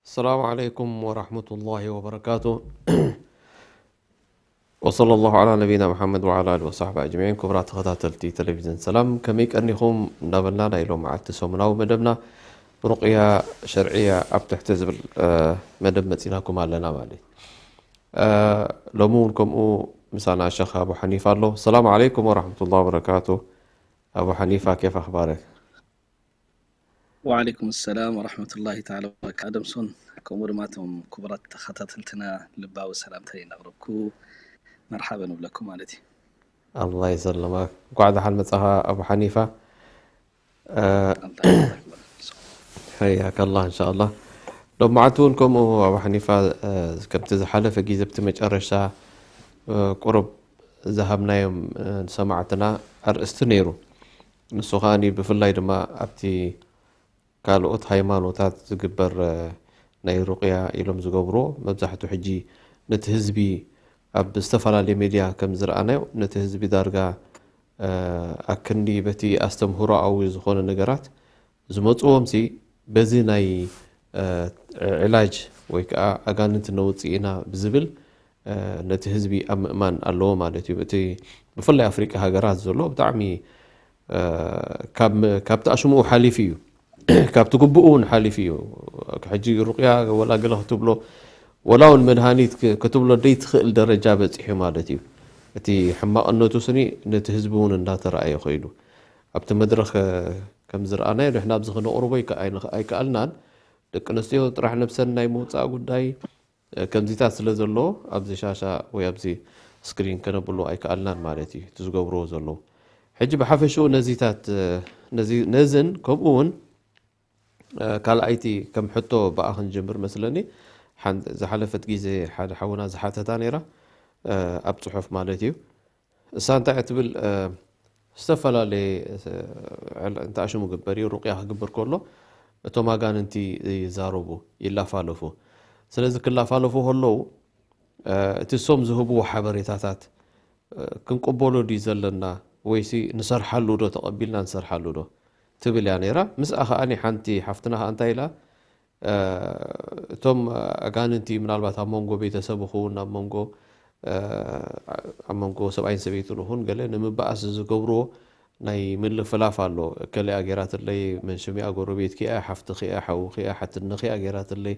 السلام عليكم ورحمة الله وبركاته. وصلى الله على نبينا محمد وعلى آله وصحبه أجمعين. ክቡራት ተኸታተልቲ ቴሌቪዥን ሰላም፣ ከመይ ቀኒኹም እንዳበልና፣ ናይ ሎም መዓልቲ ሰሙናዊ መደብና ሩቕያ ሸርዕያ ኣብ ትሕቲ ዝብል፣ እ፣ መደብ መፂናኩም ኣለና ማለት እዩ። እ፣ ሎሚ እውን ከምኡ ምሳና ሸኽ ኣቡ ሓኒፋ ኣሎ። ሰላም ዓለይኩም ወራሕመቱላሂ ወበረካቱ። ኣቡ ሓኒፋ፣ ኬፍ ኣኽባረክ? ወዓለይኩም ሰላም ወራሕመቱላሂ ተዓላ ወበረካቱ። ኣደምሶን፣ ከምኡ ድማ እቶም ክቡራት ተኸታተልትና ልባዊ ሰላምታ የነቕረብኩ፣ መርሓበ ንብለኩም ማለት እዩ። ኣላህ ይሰልመክ። እንኳዕ ደሓን መጻኻ ኣቡ ሓኒፋ። እ፣ ኣላህ ይባርክ። ሕያከ ኣላህ፣ እንሻ ኣላህ። ሎም መዓልቲ እውን ከምኡ ኣቡ ሓኒፋ፣ እ፣ ከምቲ ዝሓለፈ ግዜ ኣብቲ መጨረሻ፣ እ፣ ቁሩብ ዝሃብናዮም፣ እ፣ ንሰማዕትና ኣርእስቲ ነይሩ። ንሱ ከኣኒ ብፍላይ ድማ ኣብቲ ካልኦት ሃይማኖታት ዝግበር፣ እ፣ ናይ ሩቕያ ኢሎም ዝገብርዎ፣ መብዛሕትኡ ሕጂ ነቲ ህዝቢ ኣብ ዝተፈላለየ ሜድያ ከም ዝረኣናዮ፣ ነቲ ህዝቢ ዳርጋ፣ እ፣ ኣክንዲ በቲ ኣስተምህሮኣዊ ዝኾነ ነገራት ዝመጽዎምሲ፣ በዚ ናይ፣ እ፣ ዕላጅ ወይ ከዓ ኣጋንንቲ ነውጽእ ኢና ብዝብል፣ እ፣ ነቲ ህዝቢ ኣብ ምእማን ኣለዎ ማለት እዩ። እቲ ብፍላይ ኣፍሪቃ ሃገራት ዘሎ ብጣዕሚ፣ እ፣ ካብ፣ ካብቲ ኣሽሙኡ ሓሊፉ እዩ። ካብቲ ግቡእ እውን ሓሊፉ እዩ። ሕጂ ሩቅያ ወላ ገለ ክትብሎ፣ ወላ እውን መድሃኒት ክ-፣ ክትብሎ ደይትኽእል ደረጃ በጺሑ ማለት እዩ። እቲ ሕማቕነቱ ስኒ ነቲ ህዝቢ እውን እንዳተረኣየ ኸይዱ። ኣብቲ መድረኽ፣ እ፣ ከም ዝረኣናዮ ንሕና ኣብዚ ክነቕርቦ ኣይከ-፣ ኣይንኽ-፣ ኣይከኣልናን። ደቂ ኣንስትዮ ጥራሕ ነብሰን ናይ ምውጻእ ጉዳይ፣ እ፣ ከምዚታት ስለ ዘሎ ኣብዚ ሻሻ ወይ ኣብዚ ስክሪን ከነብሎ ኣይከኣልናን ማለት እዩ፣ እቲ ዝገብርዎ ዘለዉ። ሕጂ ብሓፈሽኡ ነዚታት፣ እ፣ ነዚ፣ ነዝን ከምኡ እውን፣ እ፣ ካልኣይቲ ከም ሕቶ ብኣ ክንጅምር መስለኒ። ሓን-፣ ዝሓለፈት ግዜ ሓደ ሓውና ዝሓተታ ነይራ፣ እ፣ ኣብ ጽሑፍ ማለት እዩ። እሳ እንታይ እያ ትብል? እ፣ ዝተፈላለየ፣ እ፣ ዕል-፣ እንተ ኣሽሙ ግበር እዩ፣ ሩቅያ ክግብር ከሎ እቶም ኣጋንንቲ ይዛረቡ፣ ይላፋለፉ። ስለዚ ክላፋለፉ ከለዉ፣ እ፣ እቲ እሶም ዝህብዎ ሓበሬታታት፣ እ፣ ክንቅበሎ ድዩ ዘለና ወይሲ ንሰርሓሉ ዶ፣ ተቐቢልና ንሰርሓሉ ዶ ትብል እያ ነይራ። ምስኣ ከኣኒ ሓንቲ ሓፍትና ከኣ እንታይ ኢላ? እ፣ እቶም ኣጋንንቲ ምናልባት ኣብ መንጎ ቤተሰብ ይኹን፣ ኣብ መንጎ፣ እ፣ ኣብ መንጎ ሰብኣይን ሰበይትን ይኹን ገለ ንምባኣስ ዝገብርዎ ናይ ምልፍላፍ ኣሎ። እከሊኣ ጌራትለይ፣ መንሽሚኣ፣ ጎረቤትኪ እያ፣ ሓፍትኺ እያ፣ ሓውኺ እያ፣ ሓትንኺ እያ ጌራትለይ፣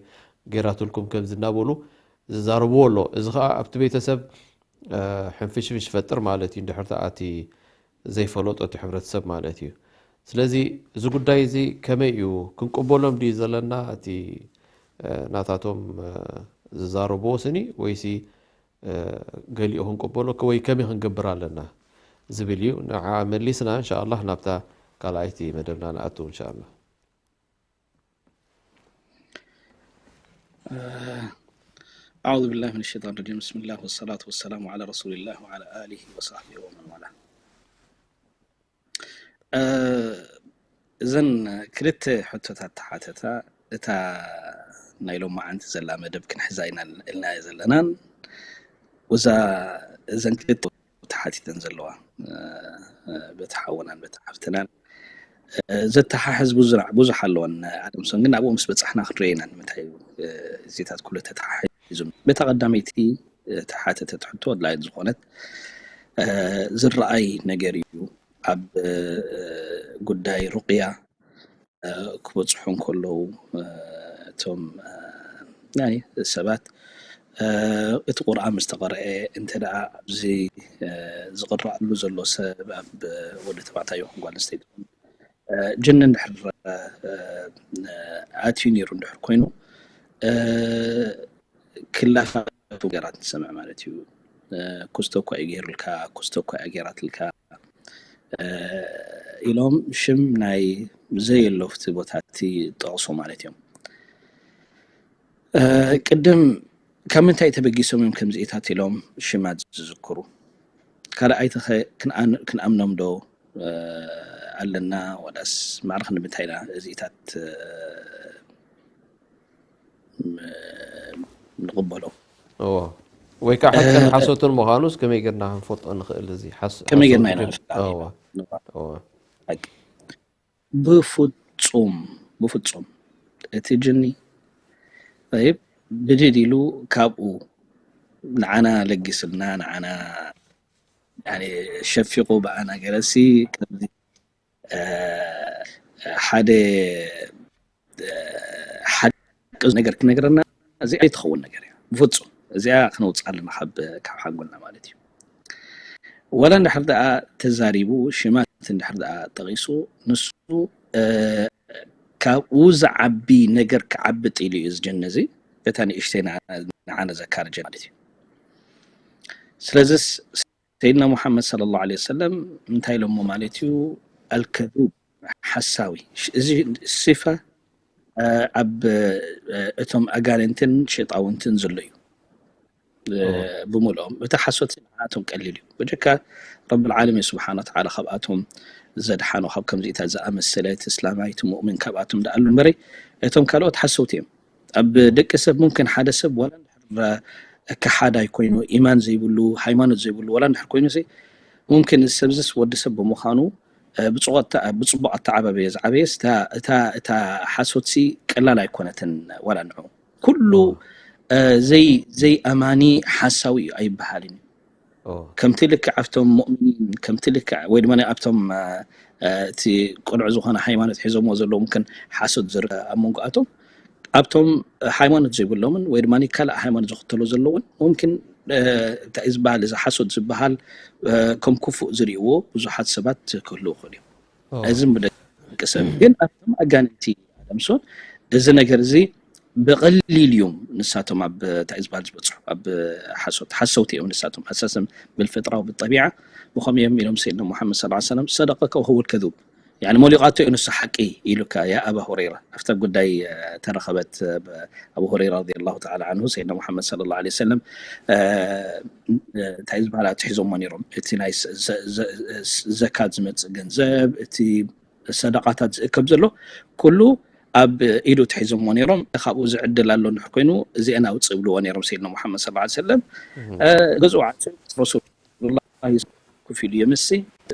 ጌራትልኩም ከምዚ እናበሉ ዝዛረብዎ ኣሎ። እዚ ኸኣ ኣብቲ ቤተሰብ፣ እ፣ ሕንፍሽፍሽ ይፈጥር ማለት እዩ፣ እንድሕር ደኣ እቲ ዘይፈለጦ እቲ ሕብረተሰብ ማለት እዩ። ስለዚ እዚ ጉዳይ እዚ ከመይ እዩ? ክንቅበሎም ድዩ ዘለና እቲ፣ እ፣ ናታቶም፣ እ፣ ዝዛረብዎ ስኒ ወይሲ፣ እ፣ ገሊኡ ክንቅበሎ ከ-፣ ወይ ከመይ ክንገብር ኣለና ዝብል እዩ። ንዓ መሊስና እንሻ ኣላህ ናብታ ካልኣይቲ መደብና ንኣቱ እንሻ ኣላህ። أعوذ بالله من الشيطان الرجيم. بسم الله والصلاة والسلام على رسول الله وعلى آله وصحبه ومن والاه. እ፣ እዘን ክልተ ሕቶታት ተሓተታ። እታ ናይ ሎማዓንቲ ዘላ መደብ ክንሕዛ ኢና ኢልናዮ ዘለናን፣ ወዛ እዘን ክልተ ተሓቲተን ዘለዋ፣ እ፣ እ፣ በቲ ሓውናን በቲ ሓፍትናን፣ እ፣ ዘተሓሕዝ ብዙ-፣ ብዙሕ ኣለወን። ኣደምሶን ግን ኣብኡ ምስ በጻሕና ክንሪኦ ኢና። ንምንታይ እዩ፣ እ፣ እዚታት ኩሉ ተተሓሒዙ? በታ ቀዳመይቲ፣ እ፣ ተሓተተት ሕቶ ኣድላይት ዝኾነት፣ እ፣ ዝረኣይ ነገር እዩ። ኣብ፣ እ፣ ጉዳይ ሩቅያ፣ እ፣ ክበጽሑ እንከለዉ፣ እ፣ እቶም፣ እ፣ ናይ ሰባት፣ እ፣ እቲ ቁርኣን ምስ ተቐርአ፣ እንተ ደኣ ኣብዚ፣ እ፣ ዝቕረኣሉ ዘሎ ሰብ ኣብ ወዲ ተባዕታይ ይኹን ጓል ኣንስተይቲ ይኹን፣ ጅን እንድሕር ኣትዩ ነይሩ እንድሕር ኮይኑ ክላፋቱ ገራት ንሰምዕ ማለት እዩ። ኩስቶ እኳ እዩ ገይሩልካ፣ ኩስቶ እኳ እያ ገይራትልካ ኢሎም ሽም ናይ ዘየሎ ኣብቲ ቦታ እቲ ጠቕሱ ማለት እዮም። ቅድም ካብ ምንታይ ተበጊሶም እዮም ከምዚኢታት ኢሎም ሽማት ዝዝክሩ? ካልኣይትኸ ክንኣምኖም ዶ ኣለና ዋላስ ማዕረ ክንምንታይ ኢና እዚኢታት ንቕበሎ? እዎ። ወይ ከዓ ሓቅን ሓሶትን ምዃኑስ ከመይ ጌርና ክንፈልጦ ንኽእል? እዚ ሓስ- ከመይ ጌርና ሓሶት ኢና ድል- ንፈልጦ? እዎ። እዎ። ብፍጹም ብፍጹም እቲ ጅኒ ይብ ብድድ ኢሉ ካብኡ ንዓና ለጊስልና ንዓና ያኒ ሸፊቑ ብኣና ገለሲ ከምዚ ሓደ ሓቂ ነገር ክነግረና እዚኣ ኣይትኸውን ነገር እያ ብፍጹም። እዚኣ ክነውፅኣ ኣለና ካብ ካብ ሓንጎልና ማለት እዩ። ወላ እንድሕር ደኣ ተዛሪቡ ሽማት እንድሕር ደኣ ጠቒሱ ንሱ ካብኡ ዝዓቢ ነገር ክዓቢ ጥኢሉ እዩ ዝጀነ እዚ በታ ንእሽተይ ንዓነ ዘካርጀ ማለት እዩ። ስለዝስ ሰይድና ሙሓመድ صلى الله عليه وسلم እንታይ ኢሎሞ ማለት እዩ? ኣልከذوب ሓሳዊ እዚ ሲፋ ኣብ እቶም ኣጋንንትን ሸጣውንትን ዘሎ እዩ። ብምልኦም እቲ ሓሶት ንዓቶም ቀሊል እዩ። በጀካ ረብል ዓለሚን ስብሓን ወተዓላ ካብኣቶም ዘድሓኖ ካብ ከምዚኢታት ዝኣመሰለ እቲ እስላማይ እቲ ሙእሚን ካብኣቶም ደኣሉ እምበረይ እቶም ካልኦት ሓሰውቲ እዮም። ኣብ ደቂ ሰብ ሙምክን ሓደ ሰብ ዋላ እንድሕር ከሓዳይ ኮይኑ ኢማን ዘይብሉ ሃይማኖት ዘይብሉ ዋላ እንድሕር ኮይኑ ሲ ሙምክን እዚ ሰብዝስ ወዲ ሰብ ብምዃኑ ብፅቡቕ ኣተዓባበየ ዝዓበየስ እታ ሓሶትሲ ቀላል ኣይኮነትን። ዋላ ንዑ ኩሉ ዘይኣማኒ ሓሳዊ እዩ ኣይበሃልን እዩ። ከምቲ ልክዕ ኣብቶም ሙእሚኒን ከምቲ ልክዕ ወይ ድማ ኣብቶም እቲ ቅኑዕ ዝኾነ ሃይማኖት ሒዞምዎ ዘለዉ ሙምክን ሓሶት ዝርእ ኣብ መንጎኣቶም ኣብቶም ሃይማኖት ዘይብሎምን ወይ ድማ ካልእ ሃይማኖት ዝኽተሉ ዘለውን ሙምክን እንታይ ዝበሃል እዚ ሓሶት ዝበሃል ከም ክፉእ ዝርእይዎ ብዙሓት ሰባት ክህልዉ ይኽእሉ እዮም። እዝም ብደቂ ሰብ ግን ኣብቶም ኣጋንንቲ ኣዳምሶን እዚ ነገር እዚ ብቐሊል እዮም ንሳቶም ኣብ እንታይ ዝበሃል ዝበፅሑ ኣብ ሓሶት ሓሰውቲ እዮም ንሳቶም ኣሳስም ብልፍጥራው ብጠቢዓ ብኸም እዮም ኢሎም ሰይድና ሙሓመድ ስ ሰለም ሰደቀከ ወሁወል ከዙብ ያኒ ሞሊቓቶ እዩ ንሱ ሓቂ ኢሉካ ያ ኣባ ሁረይራ ኣብታ ጉዳይ ተረኸበት ኣቡ ሁረይራ ረዲየላሁ ተዓላ ዓንሁ ሰይድና ሙሓመድ ሰለላሁ ዐለይሂ ወሰለም እንታይ ዝበሃል ኣትሒዞሞ ነይሮም እቲ ናይ ዘካት ዝመፅእ ገንዘብ እቲ ሰደቃታት ዝእከብ ዘሎ ኩሉ ኣብ ኢዱ ትሒዞሞ ነይሮም ካብኡ ዝዕድል ኣሎ እንድሕር ኮይኑ እዚአን ኣውፅእ ብልዎ ነይሮም ሰይድና ሙሓመድ ስ ሰለም ገዝኡ ዓፂ ረሱል ኩፍ ኢሉ የምሲ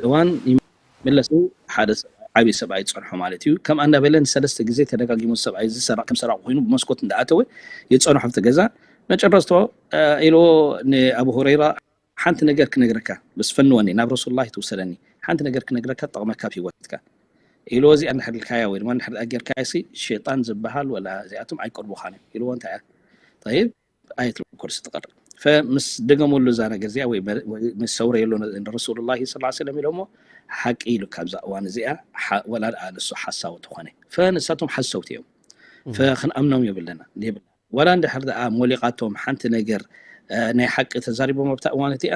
እዋን ይምለስ ሓደ ዓብዪ ሰብኣይ ፀንሖ ማለት እዩ። ከምኣ እንዳበለ ንሰለስተ ግዜ ተደጋጊሙ ሰብኣይ ዝሰራቕ ከም ሰራቕ ኮይኑ ብመስኮት እንዳኣተወ ይፀንሖ ኣብቲ ገዛ መጨረስቶ ኢልዎ ንኣቡ ሁረይራ ሓንቲ ነገር ክነግረካ በስ ፈንወኒ ናብ ረሱሉላህ ትውሰደኒ ሓንቲ ነገር ክነግረካ ትጠቕመካ ኣብ ህይወትካ ኢልዎ እዚኣ እንድሕር ኢልካያ ወይ ድማ እንድሕር ጌርካያ ሲ ሸይጣን ዝበሃል ወላ እዚኣቶም ኣይቀርቡኻን እዮም ኢልዎ እንታይ እያ ጠይብ ኣየት ኩርሲ ትቐርብ ፈምስ ደገመሉ እዛ ነገር እዚኣ ወይ ምስ ሰውረየሉ ንረሱሉላሂ ስ ሰለም ኢሎሞ ሓቂ ኢሉ ካብዛ እዋን እዚኣ ወላ ደኣ ንሱ ሓሳዊ ተኾነ ፈንሳቶም ሓሰውቲ እዮም ፈክንኣምኖም የብለና የብልና ወላ እንድሕር ደኣ ሞሊቓቶም ሓንቲ ነገር ናይ ሓቂ ተዛሪቦም ኣብታ እዋን እቲኣ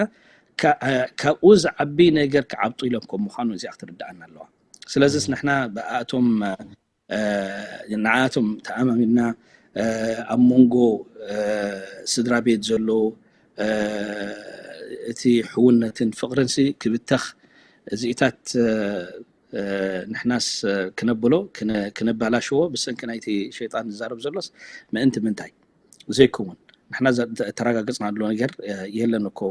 ካብኡ ዝዓቢ ነገር ክዓብጡ ኢሎም ከም ምዃኑ እዚኣ ክትርድኣና ኣለዋ ስለዚስ ንሕና ብኣቶም ንዓቶም ተኣማሚንና ኣብ መንጎ ስድራ ቤት ዘሎ እቲ ሕውነትን ፍቕርን ሲ ክብተኽ እዚኢታት ንሕናስ ክነብሎ ክነባላሽዎ ብሰንኪ ናይቲ ሸይጣን ዝዛረብ ዘሎስ ምእንቲ ምንታይ ዘይከውን ንሕና ተረጋገፅናሉ ነገር የለን እኮ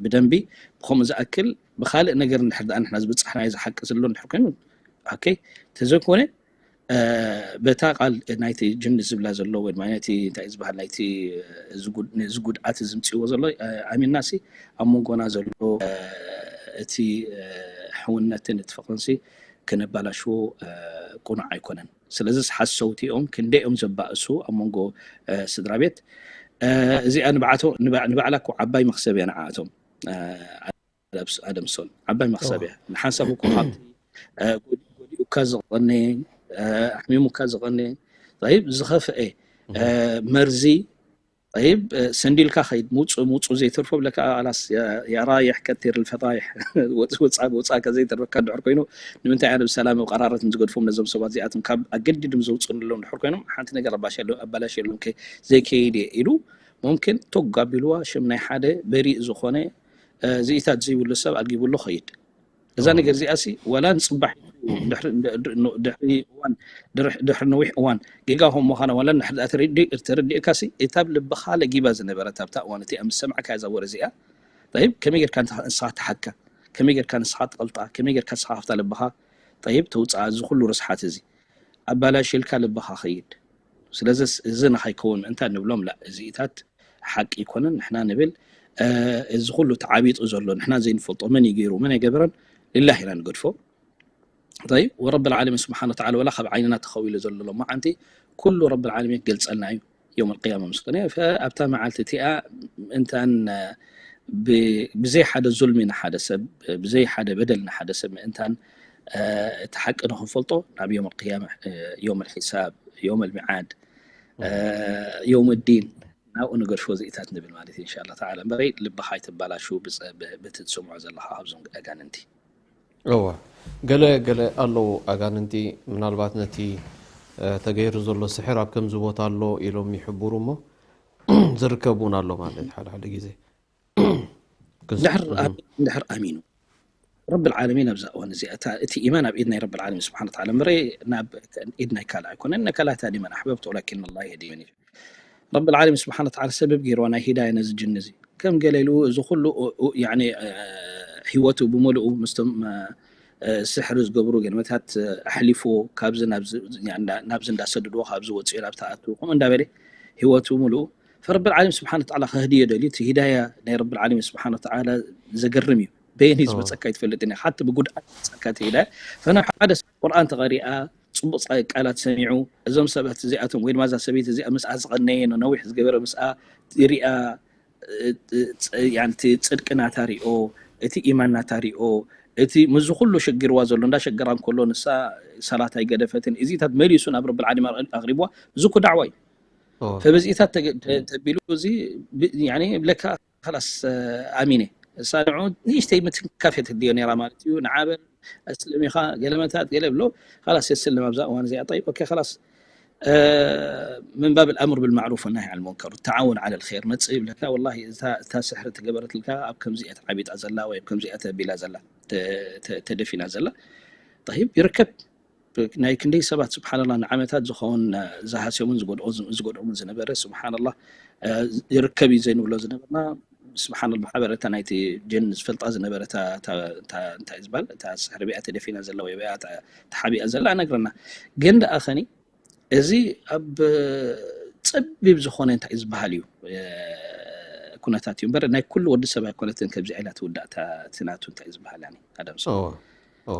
ብደንቢ ብከምኡ ዝኣክል ብካልእ ነገር እንድሕር ደኣ ንሕና ዝበፃሕናዮ ዝሓቂ ዘሎ እንድሕር ኮይኑ ኦኬ ተዘይኮነ በታ ቃል ናይቲ ጅን ዝብላ ዘሎ ወይ ድማ ነቲ እንታይ ዝበሃል ናይቲ እዚ ጉድኣት ዝምፅእዎ ዘሎ ኣሚንና ሲ ኣብ መንጎና ዘሎ እቲ ሕውነትን እቲ ፍቅርን ሲ ክነባላሽዎ ቁኑዕ ኣይኮነን ስለዚ ሓሰውቲ እዮም ክንደይ እዮም ዘባእሱ ኣብ መንጎ ስድራ ቤት እዚኣ ንባዕላ እኮ ዓባይ መክሰብ እያ ንዓኣቶም ኣደምሶን ዓባይ መክሰብ እያ ንሓንሳብ እኮ ካብቲ ጎዲኡ ኣሕሚሙካ ዝቐነየ፣ ኣሕሚሙካ ዝቐነየ፣ ጠይብ፣ ዝኸፍአ መርዚ፣ ጠይብ፣ ሰንዲልካ ኸይድ፣ ምውፁ ምውፁ ዘይተርፎ ብለካ፣ ላስ የራይሕ ከቲር ልፈታይሕ፣ ወፃ ወፃ ከዘይተርፈካ ድሕር ኮይኑ፣ ንምንታይ ኣነ ብሰላም ቀራረት ዝገድፎም ነዞም ሰባት እዚኣቶም ካብ ኣገዲድም ዘውፅእሎም ድሕር ኮይኖም፣ ሓንቲ ነገር ኣባላሽ የሎም ዘይከይድ እየ ኢሉ፣ ሙምኪን ቶግ ኣቢልዋ ሽም ናይ ሓደ በሪእ ዝኾነ ዝኢታት ዘይብሉ ሰብ ኣልጊብሉ ኸይድ። እዛ ነገር እዚኣ ሲ ዋላ ንፅባሕ ድሕሪ እዋን ድሕሪ ነዊሕ እዋን ጌጋ ከም ምዃና ዋላ ንድሕር ተረዲእካ ሲ እታ ኣብ ልብኻ ለጊባ ዝነበረት ኣብታ እዋን እቲኣ ምስ ሰማዕካ እዛ ወረ እዚኣ ጠይብ ከመይ ጌርካ ንስኻ ትሓካ ከመይ ጌርካ ንስኻ ትቐልጣ ከመይ ጌርካ ንስኻ ካብታ ልብኻ ጠይብ ተውፅኣ እዚ ኩሉ ርስሓት እዚ ኣባላሽልካ ልብኻ ኸይድ ስለዚ እዚ ንኸይከውን ምእንታ ንብሎም ላ እዚኢታት ሓቂ ኣይኮነን ንሕና ንብል እዚ ኩሉ ተዓቢጡ ዘሎ ንሕና ዘይንፈልጦ መን ይገይሩ መን ኣይገበረን ልላህ ኢና ንገድፎ طيب ورب العالمين سبحانه وتعالى ولا ካብ ዓይንና ተኸዊሉ ዘሎ ሎማዓንቲ ኩሉ رب العالمين ክገልፀልና እዩ يوم القيامة ምስ ኮነ ኣብታ መዓልቲ እቲኣ እንታን ብዘይ ሓደ ዙልሚ ንሓደ ሰብ ብዘይ ሓደ በደል ንሓደ ሰብ ምእንታን እቲ ሓቂ ንኽንፈልጦ ናብ يوم القيامة يوم الحساب يوم الميعاد يوم الدين ናብኡ ንገድፎ ዝኢታት ንብል ማለት እዩ እንሻላ ተዓላ እምበረይ ልብኻ ኣይትባላሹ ብቲ ትሰምዖ ዘለኻ ካብዞም ኣጋንንቲ እወ ገለ ገለ ኣለዉ ኣጋንንቲ ምናልባት ነቲ ተገይሩ ዘሎ ስሕር ኣብ ከምዚ ቦታ ኣሎ ኢሎም ይሕብሩ እሞ ዝርከብ እውን ኣሎ ማለት ሓደ ሓደ ግዜ እንድሕር ኣሚኑ ረብ ልዓለሚን ኣብዛ እዋን እዚኣ እቲ ኢማን ኣብ ኢድ ናይ ረብ ልዓለሚን ስብሓን ተዓላ እምበረ ናብ ኢድ ናይ ካልእ ኣይኮነን ነከላታ ዲመን ኣሕበብት ወላኪን ላ የህዲ መን ረብ ልዓለሚን ስብሓን ተዓላ ሰበብ ገይርዋ ናይ ሂዳያ ነዚ ጅን እዚ ከም ገለ ኢሉ እዚ ኩሉ ህይወቱ ብምልኡ ምስቶም ስሕሪ ዝገብሩ ገለመታት ኣሕሊፍዎ ካብዚ ናብዚ እንዳሰድድዎ ካብዚ ወፅኡ ናብ ተኣትዉ ከምኡ እንዳበለ ህይወቱ ምልኡ ፈረብ ዓለም ስብሓን ተዓላ ከህድዮ ደልዩ እቲ ሂዳያ ናይ ረብ ዓለም ስብሓን ተዓላ ዘገርም እዩ በየን እዩ ዝመፀካ ይትፈልጥ ኒ ሓቲ ብጉድኣት ዝመፀካ እቲ ሂዳያ ፈና ሓደ ሰብ ቁርኣን ተቐሪኣ ፅቡቅ ቃላት ሰሚዑ እዞም ሰባት እዚኣቶም ወይ ድማ እዛ ሰበይቲ እዚኣ ምስኣ ዝቐነየ ነዊሕ ዝገበረ ምስኣ ሪኣ እቲ ፅድቂ ናታ ሪኦ እቲ ኢማን ናታ ሪኦ እቲ ምዚ ኩሉ ሽግርዋ ዘሎ እንዳ ሸገራ እንከሎ ንሳ ሰላት ኣይገደፈትን እዚታት መሊሱ ናብ ረብል ዓለሚን ኣቕሪብዋ እዚ እኮ ዳዕዋ እዩ ፈበዚኢታት ተቢሉ እዚ ለካ ላስ ኣሚነ እሳ ንዑ ንእሽተይ ምትንካፍ የትህልዮ ነራ ማለት እዩ ንዓበል ኣስልም ኢኻ ገለመታት ገለ ብሎ ላስ የስልም ኣብዛ እዋን እዚኣ ጠይብ ኦኬ ላስ من باب الأمر بالمعروف والنهي عن المنكر والتعاون على الخير መፅእ ይብለካ ወላሂ እታ ስሕሪ ትገበረትልካ ኣብ ከምዚኣ ተዓቢጣ ዘላ ወይ ኣብ ከምዚኣ ተቢላ ዘላ ተደፊና ዘላ طيب ይርከብ ናይ ክንደይ ሰባት ስብሓንላ ንዓመታት ዝኸውን ዝሃስዮምን ዝጎድኦምን ዝነበረ ስብሓንላ ይርከብ እዩ ዘይንብሎ ዝነበርና ስብሓን ብሓበረታ ናይቲ ጅን ዝፈልጣ ዝነበረ እንታይ ዝበሃል እታ ስሕሪ ቢኣ ተደፊና ዘላ ወይ ቢኣ ተሓቢኣ ዘላ ነግረና ግን ደኣ ኸኒ እዚ ኣብ ፀቢብ ዝኾነ እንታይ ዝበሃል እዩ ኩነታት እዩ እምበር ናይ ኩሉ ወዲ ሰብ ኣይኮነትን ከምዚ ኢላ ትውዳእ እቲ ናቱ እንታይ ዝበሃል ኣደም ሰብ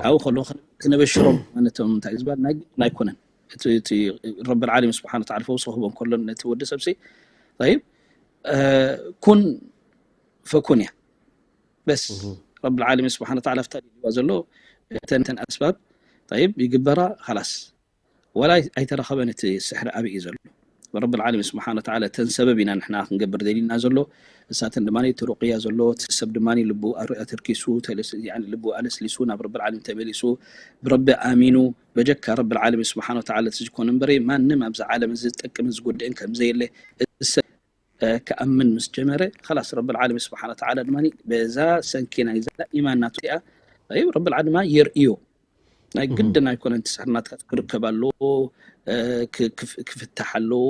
ኣብኡ ከሎ ክነበሽሮም ነቶም እንታይ ዝበሃል ናይ ግድን ኣይኮነን እቲ ረቢ ዓለም ስብሓን ተዓላ ፈውሲ ክህቦ ከሎ ነቲ ወዲ ሰብ ሲ ይብ ኩን ፈኩን እያ በስ ረቢ ዓለም ስብሓን ተዓላ ፍታ ድልዋ ዘሎ ተንተን ኣስባብ ይግበራ ላስ ወላ ኣይተረኸበን እቲ ስሕሪ ኣበይ እዩ ዘሎ ረብ ዓለሚን ስብሓን ወተዓላ እተን ሰበብ ኢና ንሕና ክንገብር ደሊና ዘሎ እሳተን ድማ እቲ ሩቅያ ዘሎ እቲ ሰብ ድማ ልቡ ኣርቂሱ ልቡ ኣለስሊሱ ናብ ረብ ዓለሚን ተመሊሱ ብረቢ ኣሚኑ በጀካ ረብ ዓለሚን ስብሓን ወተዓላ እቲ ዝኾነ እምበረ ማንም ኣብዚ ዓለም እዚ ዝጠቅምን ዝጎድእን ከምዘየለ ክኣምን ምስ ጀመረ ላስ ረብ ዓለሚን ስብሓን ወተዓላ ድማ በዛ ሰንኪ ናይዛ ኢማን ናቱ እዚኣ ረብ ዓለሚን ድማ የርእዮ ናይ ግድን ኣይኮነን እቲ ስሕርናትካ ክርከብ ኣለዎ ክፍታሕ ኣለዎ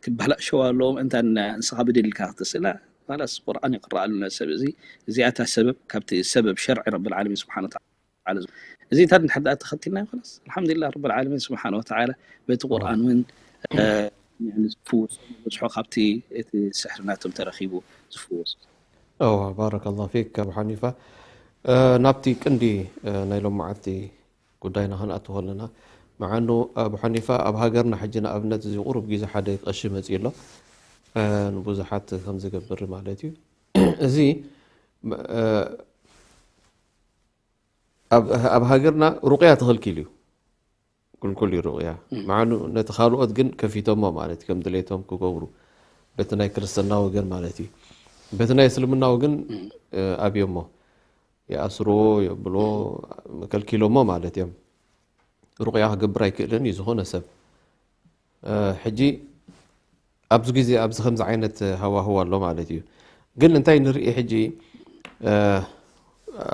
ክባላሸው ኣለዎ ምእንታ ንስኻ ብደሊልካ ክትስእላ ላስ ቁርኣን ይቅረኣሉ ነሰብ እዚ እዚኣታ ሰበብ ካብቲ ሰበብ ሸርዒ ረብል ዓለሚን ስብሓን ወተዓላ እዚታት እንድሕር ደኣ ተኸቲልናዮ ላስ ኣልሓምዱሊላህ ረብል ዓለሚን ስብሓን ወተዓላ በቲ ቁርኣን እውን ዝፍወሶ ዝበዝሖ ካብቲ እቲ ስሕርናቶም ተረኺቡ ዝፍወሶ እዋ ባረከ ላሁ ፊክ ኣቡ ሓኒፋ ናብቲ ቅንዲ ናይ ሎም መዓልቲ ጉዳይና ክንኣቱ ከለና መዓኑ ኣቡ ሓኒፋ ኣብ ሃገርና ሕጂ ንኣብነት እዚ ቁሩብ ግዜ ሓደ ቀሺ መፅኡ ኣሎ ንብዙሓት ከም ዝገብር ማለት እዩ እዚ ኣብ ሃገርና ሩቅያ ተኸልኪሉ እዩ ክልኩል እዩ ሩቕያ። ምዓኑ ነቲ ካልኦት ግን ከፊቶሞ ማለት እዩ፣ ከም ድሌቶም ክገብሩ። በቲ ናይ ክርስትና ወገን ማለት እዩ። በቲ ናይ እስልምና ወገን፣ እ፣ ኣብዮሞ። ይኣስርዎ፣ የብልዎ፣ ከልኪሎሞ ማለት እዮም። ሩቕያ ክገብር ኣይክእልን እዩ ዝኾነ ሰብ። እ፣ ሕጂ ኣብዚ ግዜ ኣብዚ ከምዚ ዓይነት ሃዋህው ኣሎ ማለት እዩ። ግን እንታይ ንርኢ ሕጂ፣ እ፣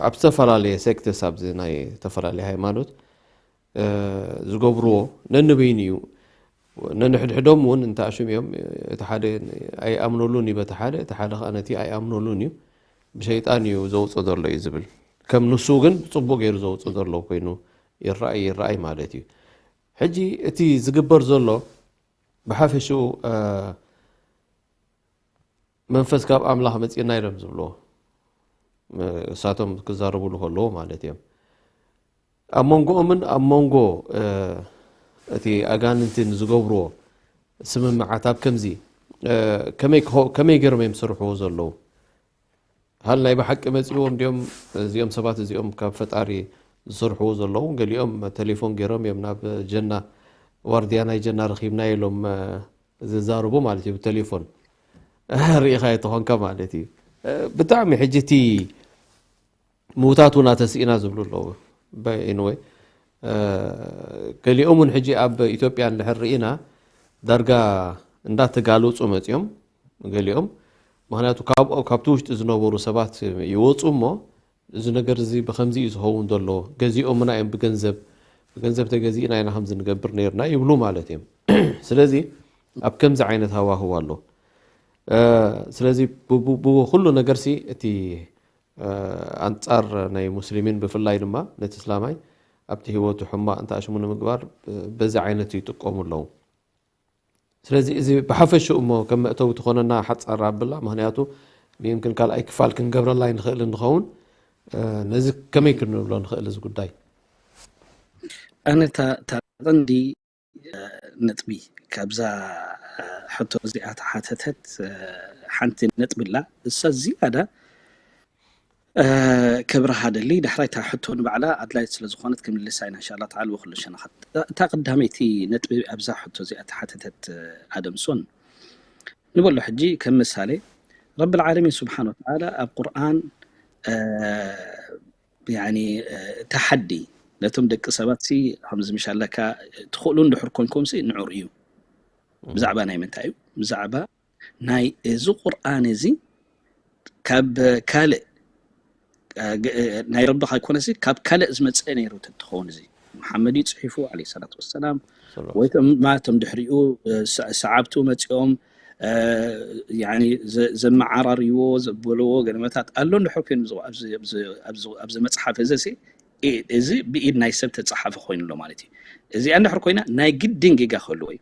ኣብ ዝተፈላለየ ሴክትስ፣ ኣብዚ ናይ ዝተፈላለየ ሃይማኖት፣ እ፣ ዝገብርዎ ነንበይኑ እዩ። ነንሕድሕዶም እውን እንተ ኣሽም እዮም፣ እቲ ሓደ ኣይኣምነሉን እዩ በቲ ሓደ፣ እቲ ሓደ ኸዓ ነቲ ኣይኣምነሉን እዩ። ብሸይጣን እዩ ዘውጾ ዘሎ እዩ ዝብል። ከም ንሱ ግን ጽቡቕ ገይሩ ዘውጾ ዘሎ ኮይኑ ይረኣይ፣ ይረኣይ ማለት እዩ። ሕጂ እቲ ዝግበር ዘሎ ብሓፈሽኡ፣ እ፣ መንፈስ ካብ ኣምላኽ መጺእና ኢሎም ዝብልዎ፣ እ፣ እሳቶም ክዛረቡሉ ከለዉ ማለት እዮም። ኣብ መንጎኦምን ኣብ መንጎ፣ እ፣ እቲ ኣጋንንትን ዝገብርዎ ስምምዓት ኣብ ከምዚ፣ እ፣ ከመይ ክኸ-፣ ከመይ ገይሮም እዮም ዝሰርሕዎ ዘለዉ? ሃል ናይ ብሓቂ መጺእዎም ድዮም እዚኦም ሰባት እዚኦም ካብ ፈጣሪ ዝሰርሕዎ ዘለዉ? ገሊኦም ቴሌፎን ገይሮም እዮም ናብ ጀና፣ ዋርድያ ናይ ጀና ረኺብና ኢሎም፣ እ፣ ዝዛረቡ ማለት እዩ ብቴሌፎን። ርኢኻ ተኾንካ ማለት እዩ። እ፣ ብጣዕሚ ሕጂ እቲ ምውታት እውን ኣተስኢና ዝብሉ ኣለዉ። በ-፣ anyway፣ እ፣ ገሊኦም እውን ሕጂ ኣብ ኢትዮጵያ እንድሕር ርኢና ዳርጋ እንዳተጋለጹ መጺኦም ገሊኦም። ምኽንያቱ ካብ፣ ካብቲ ውሽጢ ዝነበሩ ሰባት ይወጹ እሞ እዚ ነገር እዚ ብኸምዚ እዩ ዝኸውን ዘሎ፣ ገዚኦምና እዮም ብገንዘብ፣ ብገንዘብ ተገዚእና ኢና ከምዚ ንገብር ነይርና ይብሉ ማለት እዮም። ስለዚ ኣብ ከምዚ ዓይነት ሃዋህው ኣሎ። እ፣ ስለዚ ብ-፣ ብ-፣ ብኩሉ ነገርሲ እቲ፣ እ፣ ኣንጻር ናይ ሙስሊሚን ብፍላይ ድማ ነቲ እስላማይ ኣብቲ ህይወቱ ሕማቕ እንተ ኣሽሙ ንምግባር፣ እ፣ በዚ ዓይነት ይጥቀሙ ኣለዉ። ስለዚ እዚ ብሓፈሽኡ እሞ ከም መእተዊ ትኾነና ሓጻር ኣብላ፣ ምኽንያቱ ብይምክን ካልኣይ ክፋል ክንገብረላ ኣይንኽእል እንኸውን፣ እ፣ ነዚ ከመይ ክንብሎ ንኽእል እዚ ጉዳይ? ኣነ እታ፣ እታ ቀንዲ፣ እ፣ ነጥቢ ካብዛ፣ እ፣ ሕቶ እዚኣ ተሓተተት፣ እ፣ ሓንቲ ነጥቢ ኣላ። እሳ ዝያዳ፣ እ፣ ከብርሃ ደሊ፣ ዳሕራይ እታ ሕቶ ንባዕላ ኣድላይት ስለ ዝኾነት ክምልሳ ኢና፣ እንሻላ ተዓላ፣ ብኹሉ ሸነኻት። እታ፣ እታ ቀዳመይቲ ነጥቢ ኣብዛ ሕቶ እዚኣ ተሓተተት፣ እ፣ ኣደምሶን፣ ንበሎ ሕጂ ከም ምሳሌ፣ ረብል ዓለሚን ስብሓን ወተዓላ ኣብ ቁርኣን፣ እ፣ ያኒ፣ እ፣ ተሓዲ ነቶም ደቂ ሰባት ሲ፣ ከምዚ ምሽ ኣለካ፣ ትኽእሉ እንድሕር ኮንኩም ሲ፣ ንዑ ርእዩ። እም። ብዛዕባ ናይ ምንታይ እዩ? ብዛዕባ ናይ እዚ ቁርኣን እዚ ካብ ካልእ፣ እ፣ ግ-፣ እ፣ ናይ ረቢ ከይኮነሲ፣ ካብ ካልእ ዝመጽእ ነይሩ ተትኸውን፣ እዚ መሓመድ እዩ ጽሒፉ፣ ዓለይሂ ሰላቱ ወሰላም፣ ሰላም። ወይ እቶም፣ ማለቶም ድሕሪኡ፣ እ፣ ሰ-፣ ሰዓብቱ መጺኦም፣ እ፣ ያኒ ዘ-፣ ዘመዓራርይዎ፣ ዘበልዎ ገለመታት ኣሎ እንድሕር ኮይኑ፣ ኣብዚ፣ ኣብዚ፣ ኣብዚ፣ ኣብዚ መጽሓፍ እዚ ሲ፣ ኢ-፣ እዚ ብኢድ ናይ ሰብ ተጻሓፈ ኮይኑ ኣሎ ማለት እዩ። እዚኣ እንድሕር ኮይና፣ ናይ ግድን ጌጋ ክህልዎ እዩ።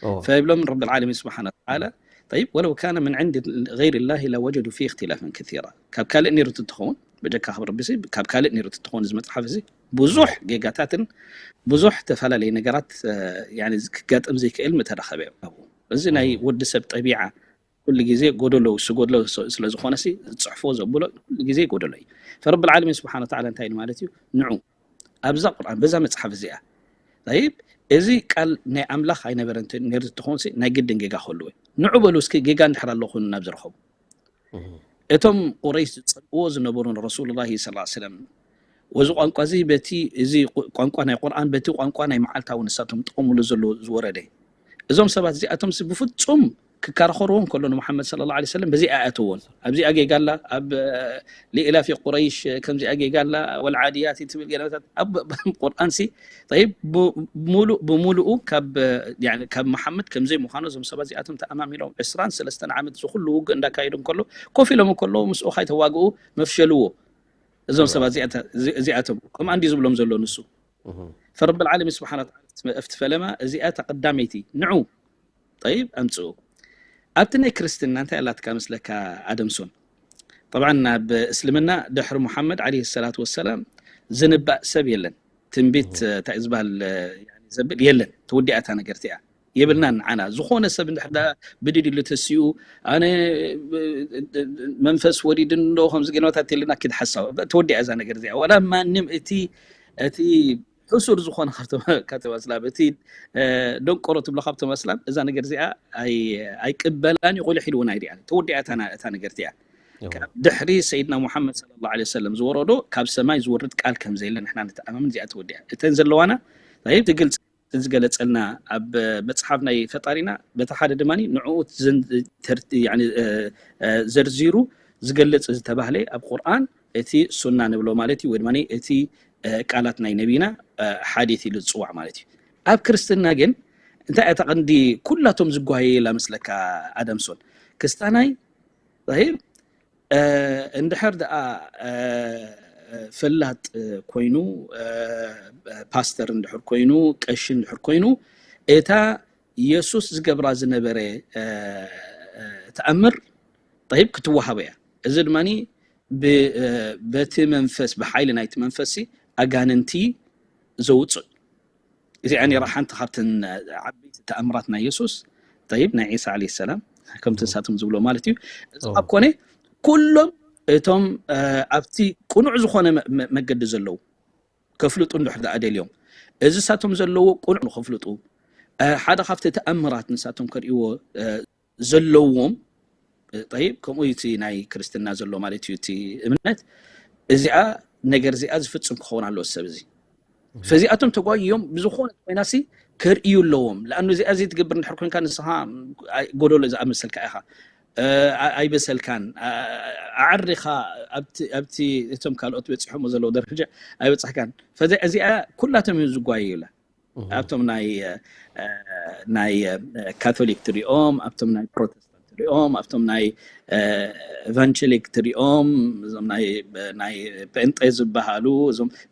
ኦ። ፈይብሎም ረብል ዓለሚን ስብሓነ ወተዓላ፣ "ጠይብ፣ ወለው ካነ ምን ዕንዲ ገይሪ ላሂ ለወጀዱ ፊህ እኽትላፈን ከሲራ." ካብ ካልእ ነይሩ ትትኸውን፣ በጀካ ካብ ረቢ ሲ፣ ካብ ካልእ ነይሩ ትትኸውን፣ እዚ መጽሓፍ እዚ ብዙሕ ጌጋታትን ብዙሕ ተፈላለየ ነገራት፣ እ፣ ያኒ፣ ክጋጠም ዘይክእል ምተረኸበ እዩ ኣብኡ። እዚ ናይ ኦ። ወዲ ሰብ ጠቢዓ፣ ኩሉ ግዜ ጎደሎ፣ ዝጎድሎ ስ-፣ ስለ ዝኾነ ሲ፣ ዝጽሕፎ ዘብሎ ኩሉ ግዜ ጎደሎ እዩ። ፈረብል ዓለሚን ስብሓነ ወተዓላ እንታይ ኢሉ ማለት እዩ? ንዑ፣ ኣብዛ ቁርኣን፣ በዛ መጽሓፍ እዚኣ፣ ጠይብ፣ እዚ ቃል ናይ ኣምላኽ ኣይነበረን ተ-፣ ነይሩ ትኾን ሲ፣ ናይ ግድን ጌጋ ክህልዎ እዩ። ንዑ በሉ እስኪ፣ ጌጋ እንድሕር ኣሎ ኮይኑ ናብ ዝረኸቡ። እም። እቶም ቁረይሽ ዝጸልእዎ ዝነበሩ ንረሱሉላሂ ሰለላሁ ዐለይሂ ወሰለም፣ ወዚ ቋንቋ እዚ በቲ፣ እዚ ቁ-፣ ቋንቋ ናይ ቁርኣን በቲ ቋንቋ ናይ መዓልታዊ ንሳቶም ጥቐምሉ ዘለዉ ዝወረደ። እዞም ሰባት እዚኣቶም ሲ ብፍጹም ክከራኸርዎ እንከሎ ንመሓመድ ሰለላሁ ዐለይሂ ወሰለም በዚኣ ኣይኣተዎን። ኣብዚኣ ጌጋ ኣላ፣ ኣብ፣ እ፣ ሊኢላፊ ቁረይሽ ከምዚኣ ጌጋ ኣላ፣ ወልዓድያት ትብል ገለመታት ኣብ ቁርኣን ሲ፣ ጠይብ፣ ብ-፣ ሙሉእ ብሙሉኡ ካብ፣ ያኒ፣ ካብ መሓመድ ከምዘይ ምዃኑ እዞም ሰባት እዚኣቶም ተኣማሚኖም ዕስራን ሰለስተን ዓመት ዝኹሉ ውግእ እንዳካየዱ እንከሎ፣ ኮፍ ኢሎም እንከሎ ምስኡ ካይተዋግኡ መፍሸልዎ። እዞም እወ። ሰባት እዚኣተ-፣ እዚ-፣ እዚኣቶም ከምኣ እንዲ ዝብሎም ዘሎ ንሱ። እህ። ፈረብል ዓለሚን ስብሓነ ወተዓላ ኣብቲ ፈለማ እዚኣ እታ ቀዳመይቲ ንዑ፣ ጠይብ፣ ኣምጽኡ። ኣብቲ ናይ ክርስትና እንታይ ኣላትካ መስለካ ኣደምሶን? ጠብዓን ኣብ እስልምና ድሕሪ ሙሓመድ ዓለይሂ ሰላቱ ወሰላም ዝንባእ ሰብ የለን። ትንቢት፣ እህ። እንታይ እዩ ዝበሃል፣ ያኒ ዘብል የለን። ተወዲኣ እታ ነገር እቲኣ። የብልናን ንዓና። ዝኾነ ሰብ እንድሕር ደኣ ብድድ ኢሉ ተሲኡ፣ ኣነ መንፈስ ወሪድኒ ዶ ከምዚ ገለመታት የለና፣ ኪድ ሓሳብ። ተወዲኣ እዛ ነገር እዚኣ። ዋላ ማንም እቲ፣ እቲ ሕሱር ዝኾነ ካብቶም ኣስላም፣ እቲ ደንቆሮ ትብሎ ካብቶም ኣስላም፣ እዛ ነገር እዚኣ ኣይቅበላን እዩ። ቁልሕ ኢሉ እውን ኣይሪኣን። ተወዲኣ እታ ነገር እቲኣ። ድሕሪ ሰይድና ሙሓመድ ሰለላሁ ዐለይሂ ወሰለም ዝወረዶ ካብ ሰማይ ዝወርድ ቃል ከም ዘየለ ንሕና ንተኣማመን። እዚኣ ተወዲኣ። እተን ዘለዋና ይ ትግልፅ ዝገለፀልና ኣብ መፅሓፍ ናይ ፈጣሪና በቲ ሓደ ድማ ንዕኡ ዘርዚሩ ዝገልፅ ዝተባህለ ኣብ ቁርኣን እቲ ሱና ንብሎ ማለት እዩ፣ ወይ ድማ እቲ ቃላት ናይ ነቢና ሓዲት ኢሉ ዝፅዋዕ ማለት እዩ። ኣብ ክርስትና ግን እንታይ እታ ቀንዲ ኩላቶም ዝጓየየላ መስለካ ኣደምሶን? ክስታናይ ይ እንድሕር ደኣ ፈላጥ ኮይኑ፣ ፓስተር እንድሕር ኮይኑ፣ ቀሺ እንድሕር ኮይኑ፣ እታ የሱስ ዝገብራ ዝነበረ ተኣምር ይ ክትወሃቦ እያ። እዚ ድማ በቲ መንፈስ፣ ብሓይሊ ናይቲ መንፈስ ኣጋንንቲ ዘውፅእ። እዚኣ ነራ ሓንቲ ካብተን ዓበይቲ ተኣምራት ናይ የሱስ፣ ይ ናይ ዒሳ ለ ሰላም፣ ከምቲ ንሳቶም ዝብሎ ማለት እዩ። እዚ ካብ ኮነ ኩሎም እቶም ኣብቲ ቅኑዕ ዝኾነ መገዲ ዘለዉ ከፍልጡ እንድሕር ደኣ ደልዮም፣ እዚ ሳቶም ዘለዎ ቅኑዕ ንኸፍልጡ ሓደ ካብቲ ተኣምራት ንሳቶም ከርእዎ ዘለዎም፣ ይ ከምኡ እቲ ናይ ክርስትና ዘሎ ማለት እዩ፣ እቲ እምነት እዚኣ ነገር እዚኣ ዝፍፅም ክኸውን ኣለዎ ሰብ እዚ። ፈዚኣቶም ተጓይዮም ብዝኾነ ኮይናሲ ከርእዩ ኣለዎም። ለኣኑ እዚኣ እዚ ትገብር እንድሕር ኮንካ ንስኻ ጎደሎ ዝኣመሰልካ ኢኻ፣ ኣይበሰልካን፣ ኣዕሪኻ ኣብቲ እቶም ካልኦት በፂሖሞ ዘለዉ ደረጃ ኣይበፃሕካን። ፈዚ እዚኣ ኩላቶም እዮም ዝጓየዩላ። ኣብቶም ናይ ናይ ካቶሊክ ትሪኦም፣ ኣብቶም ናይ ፕሮቴስታንት ትሪኦም፣ ኣብቶም ናይ ኤቫንጀሊክ ትሪኦም፣ እዞም ናይ ጴንጤ ዝበሃሉ፣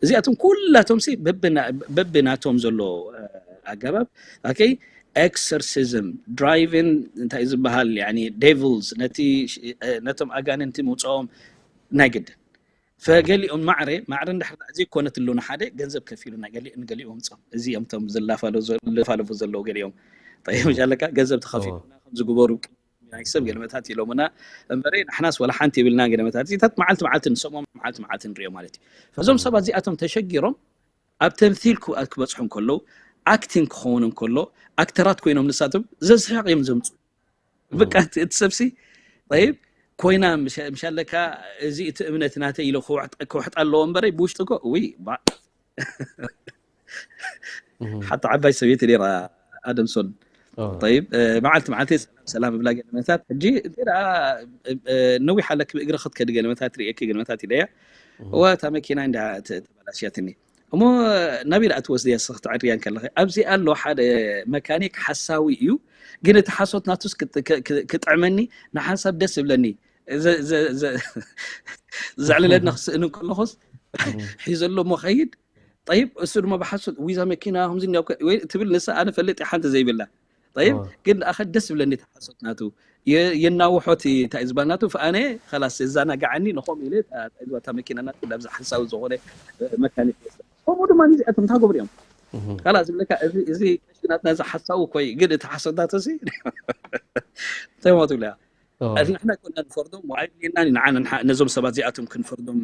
እዚኣቶም ኩላቶም በብናቶም ዘሎ ኣገባብ፣ ኦኬ፣ exorcism፣ driving፣ እንታይ ዝበሃል፣ ዴቪልስ፣ ነቶም ኣጋንንቲ ምውፅኦም ናይ ግድን። ፈገሊኦም ማዕረ ማዕረ እንድሕር ዘይኮነትሉ ንሓደ ገንዘብ ከፊሉ ንገሊኡ ንገሊኡ ምፅኦም። እዚ እዮም እቶም ዝላፋለፉ ዘለዉ ገሊኦም። ጠይብ፣ መሻለካ ገንዘብ ተኸፊሉና ከም ዝግበሩ ናይ ሰብ ገለመታት ኢሎምና እምበረ፣ ንሕናስ ወላ ሓንቲ የብልና ገለመታት። እዚታት መዓልቲ መዓልቲ ንሰምዖም፣ መዓልቲ መዓልቲ ንሪኦ ማለት እዩ። ፈዞም ሰባት እዚኣቶም ተሸጊሮም ኣብ ተምሲል ክበፅሑ እንከለዉ፣ ኣክቲንግ ክኸውን እንከሎ፣ ኣክተራት ኮይኖም ንሳቶም ዘስሕቕ እዮም ዘምፁ። በቃ እቲ ሰብሲ ይብ ኮይና ምሻለካ፣ እዚ እቲ እምነት ናተ ኢሎ ክውሕጣ ኣለዎ እምበረይ ብውሽጢ ኮ ውይ ሓቲ ዓባይ ሰብየት ራ ኣደምሶን። ይብ መዓልቲ መዓልቲ ሰላም ሰላም እብላ ገለመታት። ሕጂ ነዊሕ ኣለክ ብእግሪ ክትከዲ ገለመታት ርእየኪ ገለመታት ኢለያ። እዋ እታ መኪና እንዳ ተበላሽያትኒ። እሞ ናበይ ደኣ ትወስድያ ንስኺ ክትዕርያ እንከለኺ? ኣብዚ ኣሎ ሓደ መካኒክ ሓሳዊ እዩ፣ ግን እቲ ሓሶት ናቱስ ክጥዕመኒ ንሓንሳብ ደስ ይብለኒ። ዘዕልለኒ ክስእን እንከለኹስ ሒዘሎ እሞ ኸይድ። ጠይብ እሱ ድማ ብሓሶት ዊዛ መኪና ከምዚ ወይ ትብል ንሳ ኣነ ፈልጥ ሓንቲ ዘይብላ። ጠይብ ግን ኣኸ ደስ ይብለኒ እቲ ሓሶት ናቱ። የናውሖ እቲ እንታይ ዝበሃል ናቱ፣ ኣነ ኸላስ የዛናግዓኒ ንኸምኡ ኢለ እታ መኪና ናቱ ላብዚ ሓሳዊ ዝኾነ መካኒክ ወስዳ። ከምኡ ድማ እዚኣቶም እንታይ ገብሩ እዮም? ኸላስ ዝብለካ እዚ ቀሺ ናትና እዚ ሓሳዊ እኮ እዩ፣ ግን እቲ ሓሶት ናቱ ሲ እንታይ ማለት ትብለያ? ንሕና ኮና ንፈርዶም ኣይድልየናን እዩ። ንዓና ነዞም ሰባት እዚኣቶም ክንፈርዶም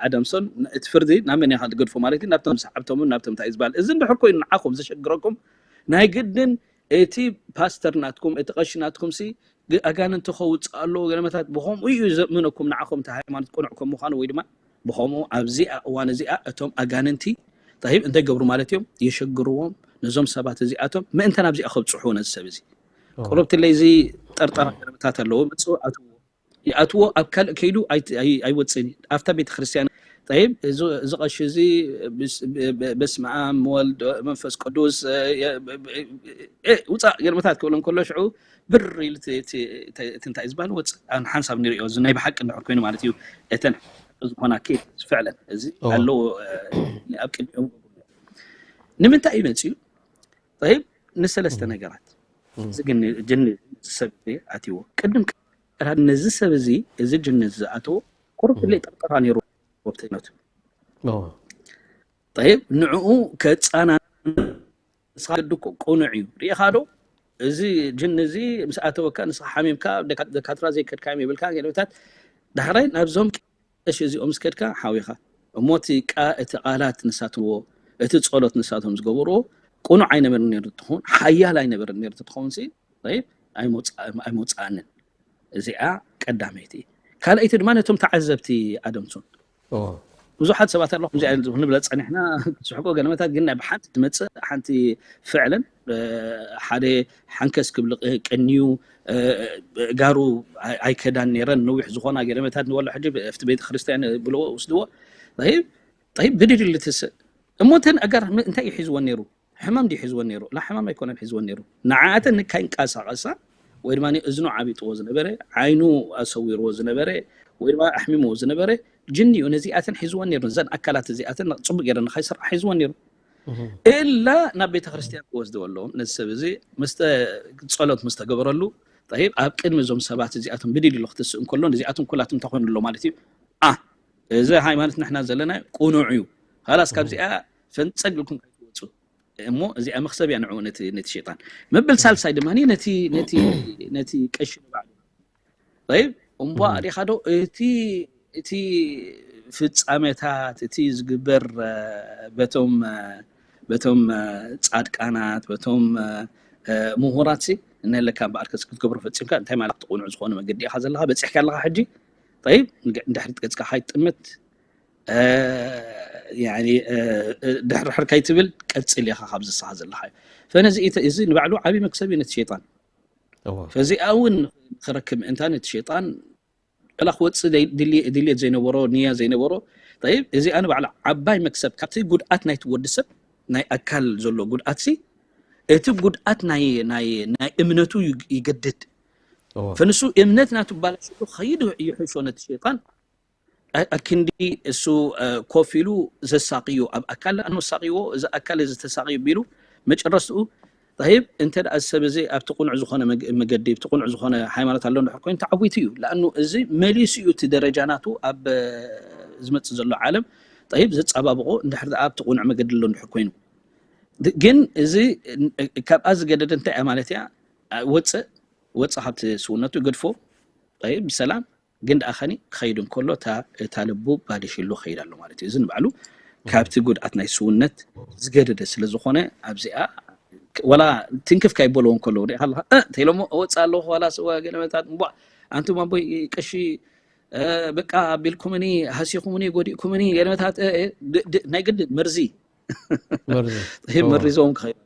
ኣደምሶን እቲ ፍርዲ ናብ መን ኢኻ ትገድፎ ማለት እዩ? ናብቶም ሰዓብቶምን ናብቶም እንታይ ዝበሃል እዚ እንድሕር ኮይኑ ንዓኹም ዘሸግረኩም ናይ ግድን እቲ ፓስተር ናትኩም እቲ ቀሺ ናትኩም ሲ ኣጋንንቲ ከውፅእ ኣለዎ ገለመታት ብኸምኡ እዩ ዘእምነኩም ንዓኹም እቲ ሃይማኖት ቅኑዕ ከም ምዃኑ ወይ ድማ ብኸምኡ ኣብዚኣ እዋን እዚኣ እቶም ኣጋንንቲ እንታይ እንታይ ገብሩ ማለት እዮም የሸግርዎም ነዞም ሰባት እዚኣቶም ምእንተ ናብዚኣ ከብፅሑ ነዚ ሰብ እዚ ቁሩብትለይ እዚ ጠርጠራ ገለመታት ኣለዎ መፅኡ ኣትዎ ይኣትዎ ኣብ ካልእ ከይዱ ኣይወፅን ኣብታ ቤተክርስትያን ጠይብ እዚ ቀሺ እዚ በስመ ኣብ ወልድ መንፈስ ቅዱስ ውፃእ ገርመታት ክብሎ እንከሎ ሽዑ ብር ኢሉ እቲ እንታይ ዝበሃል ወፅእ ሓንሳብ ንሪኦ እዚ ናይ ብሓቂ እንድሕር ኮይኑ ማለት እዩ እተን ዝኾና ኬት ዝፍዕለን እዚ ኣለዎ ኣብ ቅድሚኦም ንምንታይ እዩ መፅኡ ጠይብ ንሰለስተ ነገራት እዚ ግን ጅኒ ሰብ ኣትዎ ቅድም ነዚ ሰብ እዚ እዚ ጅኒ ዝኣተዎ ቁሩብ ድሌ ጠርጠራ ነይሩ ወብተይነቱ ጠይብ ንዕኡ ከፃና ንስኻ ቅኑዕ እዩ ሪኢኻ ዶ እዚ ጅኒ እዚ ምስ ኣተወካ ንስኻ ሓሚምካ ደካትራ ዘይከድካዮም ይብልካ ገለታት ዳሕራይ ናብዞም ቀሺ እዚኦም ምስ ከድካ ሓዊኻ እሞ እቲ ቃ እቲ ቃላት ንሳትዎ እቲ ጸሎት ንሳቶም ዝገበርዎ ቅኑዕ ኣይነበርን ነይሩ ትኸውን፣ ሓያል ኣይነበርን ነይሩ ትኸውን ሲ ኣይመውፅኣንን። እዚኣ ቀዳመይቲ። ካልኣይቲ ድማ ነቶም ተዓዘብቲ ኣደምሱን ብዙሓት ሰባት ኣለኹም እዚኣ ንብለ ፀኒሕና ስሕቆ ገለመታት ግን ናይ ብሓንቲ ትመፅእ ሓንቲ ፍዕልን ሓደ ሓንከስ ክብል ቀንዩ ጋሩ ኣይከዳን ነይረን ነዊሕ ዝኾና ገለመታት ንበሎ ሕጂ ኣብቲ ቤተክርስትያን ብልዎ ውስድዎ ይብ ጠይብ ብድድ ልትስእ እሞ እተን ኣጋር እንታይ እዩ ሒዝወን ነይሩ ሕማም ድዩ ሒዝወን ነይሩ ላ ሕማም ኣይኮነን ሒዝወን ነይሩ ንዓኣተን ንካይንቀሳቐሳ ወይ ድማ እዝኑ ዓቢጥዎ ዝነበረ ዓይኑ ኣሰዊርዎ ዝነበረ ወይ ድማ ኣሕሚምዎ ዝነበረ ጅን እዩ ነዚኣተን ሒዝወን ነይሩ እዘን ኣካላት እዚኣተን ፅቡቅ ገይረ ንካይስራሕ ሒዝወን ነይሩ እላ ናብ ቤተ ክርስቲያን ክወስድዎ ኣለዎም ነዚ ሰብ እዚ ምስ ጸሎት ምስ ተገበረሉ ጠይብ ኣብ ቅድሚ እዞም ሰባት እዚኣቶም ብድድ ኢሉ ክትስእ እንከሎ ነዚኣቶም ኩላትም እንታይ ኮይኑ ኣሎ ማለት እዩ ኣ እዚ ሃይማኖት ንሕና ዘለና ቁኑዕ እዩ ሃላስ ካብዚኣ ፈንጸግ ኢልኩም ከይትወፁ እሞ እዚኣ መክሰብ እያ ንዕኡ ነቲ ነቲ ሸይጣን መበል ሳልሳይ ድማ ነቲ ነቲ ነቲ ቀሺ ንባዕሉ ይብ እምቧ ሪኻ ዶ እቲ እቲ ፍጻሜታት እቲ ዝግበር በቶም በቶም ጻድቃናት በቶም ምሁራት ሲ እነለካ እምበኣር ክትገብሮ ፈጺምካ እንታይ ማለት ትቁኑዕ ዝኾነ መገዲ ኢኻ ዘለኻ በፂሕካ ኣለኻ ሕጂ ጠይብ እንድሕሪ ገጽካ ካይትጥምት ድሕርድሕር ከይትብል ቀፅል ኢኻ ካብ ዝስኻ ዘለኻ ፈነዚ እዚ ንባዕሉ ዓብዪ መክሰብ እዩ ነቲ ሸይጣን ፈዚኣ እውን ክረክብ ምእንታን እቲ ሸይጣን ዕላ ክወፅእ ድልየት ዘይነበሮ ንያ ዘይነበሮ ይብ እዚኣ ንባዕላ ዓባይ መክሰብ ካብቲ ጉድኣት ናይቲ ወዲ ሰብ ናይ ኣካል ዘሎ ጉድኣት ሲ እቲ ጉድኣት ናይ እምነቱ ይገድድ ፈንሱ እምነት ናቱ ባላሽሉ ከይድ ይሕሾ ነቲ ሸይጣን ኣክንዲ እሱ ኮፍ ኢሉ ዘሳቅዮ ኣብ ኣካል ኣኖ ሳቅይዎ እዚ ኣካል እዚ ተሳቅዩ ቢሉ መጨረስትኡ ሂብ እንተ ደኣ ሰብ እዚ ኣብቲ ቁኑዕ ዝኾነ መገዲ ብቲ ቁኑዕ ዝኾነ ሃይማኖት ኣሎ እንድሕር ኮይኑ ተዓዊቱ እዩ ለኣኑ እዚ መሊሱ እዩ እቲ ደረጃ ናቱ ኣብ ዝመፅእ ዘሎ ዓለም ሂብ ዘፀባብቆ እንድሕር ደኣ ኣብቲ ቁኑዕ መገዲ ኣሎ እንድሕር ኮይኑ ግን እዚ ካብኣ ዝገደደ እንታይ እያ ማለት እያ ወፅእ ወፅእ ካብቲ ስውነቱ ገድፎ ሂብ ብሰላም ግን ደኣ ኸኒ ክኸይድ እንከሎ እታ ልቡ ባዲሽሉ ክኸይድ ኣሎ ማለት እዩ። እዚ ንባዕሉ ካብቲ ጉድኣት ናይ ስውነት ዝገደደ ስለ ዝኾነ ኣብዚኣ ወላ ትንክፍ ካይበልዎ እንከለዉ ሪኢኻ ኣለኻ እ እንተኢሎሞ እወፅእ ኣለኹ ዋላ ስዋ ገለመታት እምቧ ኣንቱም ኣቦይ ቀሺ በቃ ኣቢልኩምኒ ሃሲኹምኒ ጎዲእኩምኒ ገለመታት ናይ ግድን መርዚ መርዝዎም ክኸይድ ኣሎ።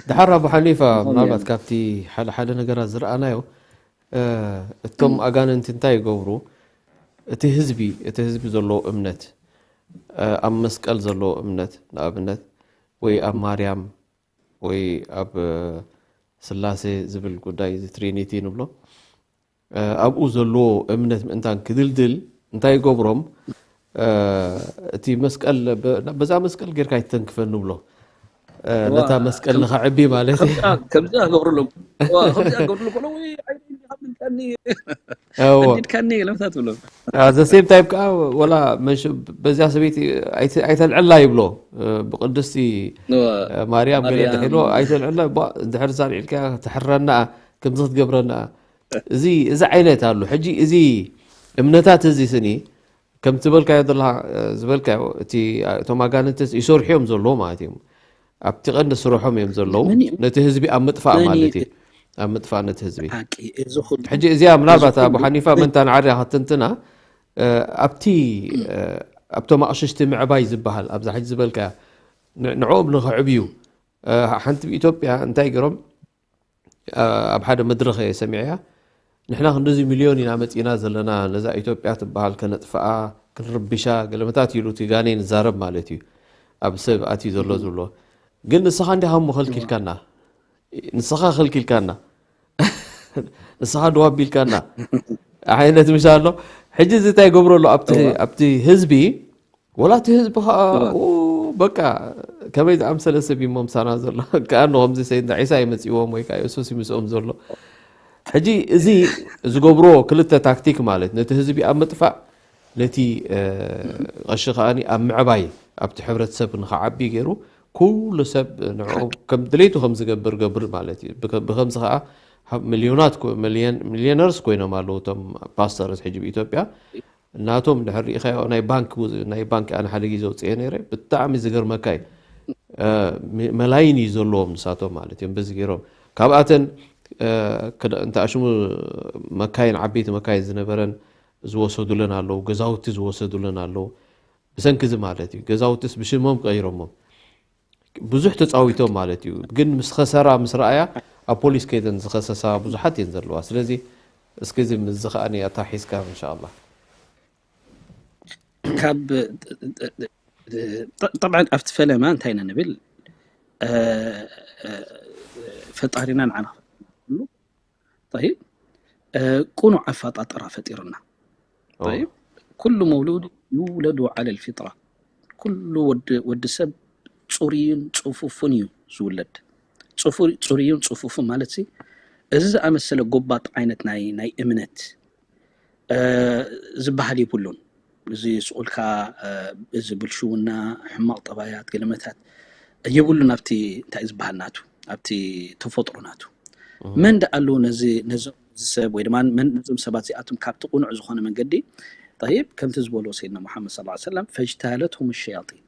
ድሓር ኣቡ ሓኒፋ ምናልባት ካብቲ ሓደ ሓደ ነገራት ዝረኣናዮ እቶም ኣጋንንቲ እንታይ ይገብሩ እቲ ህዝቢ እቲ ህዝቢ ዘለዎ እምነት ኣብ መስቀል ዘለዎ እምነት ንኣብነት ወይ ኣብ ማርያም ወይ ኣብ ስላሴ ዝብል ጉዳይ እዚ ትሪኒቲ ንብሎ ኣብኡ ዘለዎ እምነት ምእንታን ክድልድል እንታይ ይገብሮም እቲ መስቀል በዛ መስቀል ጌርካ ይተንክፈ ንብሎ ነታ መስቀል ንኸዕቢ ማለት እዩ። ከምዚ ኣገብርሎም ከምዚ ኣገብርሉ ከሎ ወይ ዓይነይ እንዲኻ ምልካኒ እዎ። ኣዲድካኒ ለምሳ ትብሎ ኣዘ ሴም ታይም ከዓ ወላ መንሽ በዚያ ሰበይቲ ኣይተ- ኣይተልዕላ ይብሎ ብቅድስቲ እወ። ማርያም ገለ ማርያም። ድሒሎ ኣይተልዕላ ቧ፣ እንድሕር ዛልዒልካ ትሕረና ከምዚ ክትገብረና እዚ እዚ ዓይነት ኣሎ ሕጂ እዚ እምነታት እዚ ስኒ ከም ትበልካዮ ዘለኻ ዝበልካዮ እቲ እቶም ኣጋንንትስ ይሰርሑ እዮም ዘለዉ ማለት እዮም ኣብቲ ቀንዲ ስርሖም እዮም ዘለዉ መን እዩ? ነቲ ህዝቢ ኣብ ምጥፋእ መን እዩ? ማለት እዩ ኣብ ምጥፋእ ነቲ ህዝቢ ሓቂ እዚ ኩሉ ሕጂ እዚኣ ምናልባት እዚ ኣቡ ኩሉ ሓኒፋ መን ታንዓርያ ክትንትና ኣብቲ ኣብቶም ኣቕሽሽቲ ምዕባይ ዝበሃል ኣብዛ ሕጂ ዝበልካያ ንዕኦም ንኽዕብዩ ሓንቲ ኢትዮጵያ እንታይ ገይሮም ኣብ ሓደ መድረኽ እየ ሰሚዐያ ንሕና ክንድዚ ሚልዮን ኢና መፂና ዘለና ነዛ ኢትዮጵያ ትበሃል ከነጥፍኣ ክንርብሻ ገለመታት ኢሉ እቲ ጋኔን ይዛረብ ማለት እዩ ኣብ ሰብ ኣትዩ ዘሎ ዝብሎ ግን ንስኻ እንዲኻ እሞ ከልኪልካና ንስኻ ከልኪልካና ንስኻ ድዋ ኣቢልካና ዓይነት ምሽ ኣሎ ሕጂ እዚ እንታይ ይገብሮ ኣሎ ኣብቲ ህዝቢ ወላ እቲ ህዝቢ ከዓ በቃ ከመይ ዝኣምሰለ ሰብ እዩ ምሳና ዘሎ ከኣ ከምዚ ሰይድና ዒሳ ይመፅዎም ወይ ከዓ የሱስ ይምስኦም ዘሎ ሕጂ እዚ ዝገብርዎ ክልተ ታክቲክ ማለት ነቲ ህዝቢ ኣብ ምጥፋእ ነቲ ቀሺ ከዓ ኣብ ምዕባይ ኣብቲ ሕብረተሰብ ንክዓቢ ገይሩ ኩሉ ሰብ ንዕኡ ከም ድሌቱ ከም ዝገብር ገብር ማለት እዩ ብከምዚ ከዓ ሚሊዮናት ሚሊዮነርስ ኮይኖም ኣለዉ እቶም ፓስተርስ ሕጂ ብኢትዮጵያ ናቶም ድሕር ርኢኻዮ ናይ ባንክ ናይ ባንክ ኣነ ሓደ ግዜ ውፅኤ ነይረ። ብጣዕሚ ዝገርመካ እዩ። መላይን እዩ ዘለዎም ንሳቶም ማለት እዮም። በዚ ገይሮም ካብኣተን እንተ ኣሽሙ መካይን ዓበይቲ መካይን ዝነበረን ዝወሰዱለን ኣለዉ፣ ገዛውቲ ዝወሰዱለን ኣለዉ። ብሰንኪ እዚ ማለት እዩ። ገዛውትስ ብሽሞም ቀይሮሞም ብዙሕ ተፃዊቶም ማለት እዩ። ግን ምስ ኸሰራ ምስ ረኣያ ኣብ ፖሊስ ከይደን ዝኸሰሳ ብዙሓት እየን ዘለዋ። ስለዚ እስኪ እዚ ምስዚ ከኣ ኣታ ሒዝካ እንሻላ ካብ ጠብዓን ኣብቲ ፈለማ እንታይ ኢና ንብል? ፈጣሪና ንዓና ሉ ይብ ቅኑዕ ኣፈጣጠራ ፈጢርና። ይብ ኩሉ መውሉድ ይውለዱ ዓለ ልፊጥራ። ኩሉ ወዲ ሰብ ፅሩይን ፅፉፉን እዩ ዝውለድ። ፅሩይን ፅፉፉን ማለት እዚ ዝኣመሰለ ጎባጥ ዓይነት ናይ እምነት ዝበሃል የብሉን። እዚ ስቁልካ እዚ ብልሽውና ሕማቕ ጠባያት ገለመታት የብሉን። ኣብቲ እንታይ ዝበሃል ናቱ ኣብቲ ተፈጥሮ ናቱ መን ደኣ ኣለዉ ነዚ ነዞም ሰብ ወይ ድማ መን ነዞም ሰባት እዚኣቶም ካብቲ ቅኑዕ ዝኾነ መንገዲ ይብ ከምቲ ዝበሎ ሰይድና ሙሓመድ ስ ሰለም ፈጅታለትሁም ሸያጢን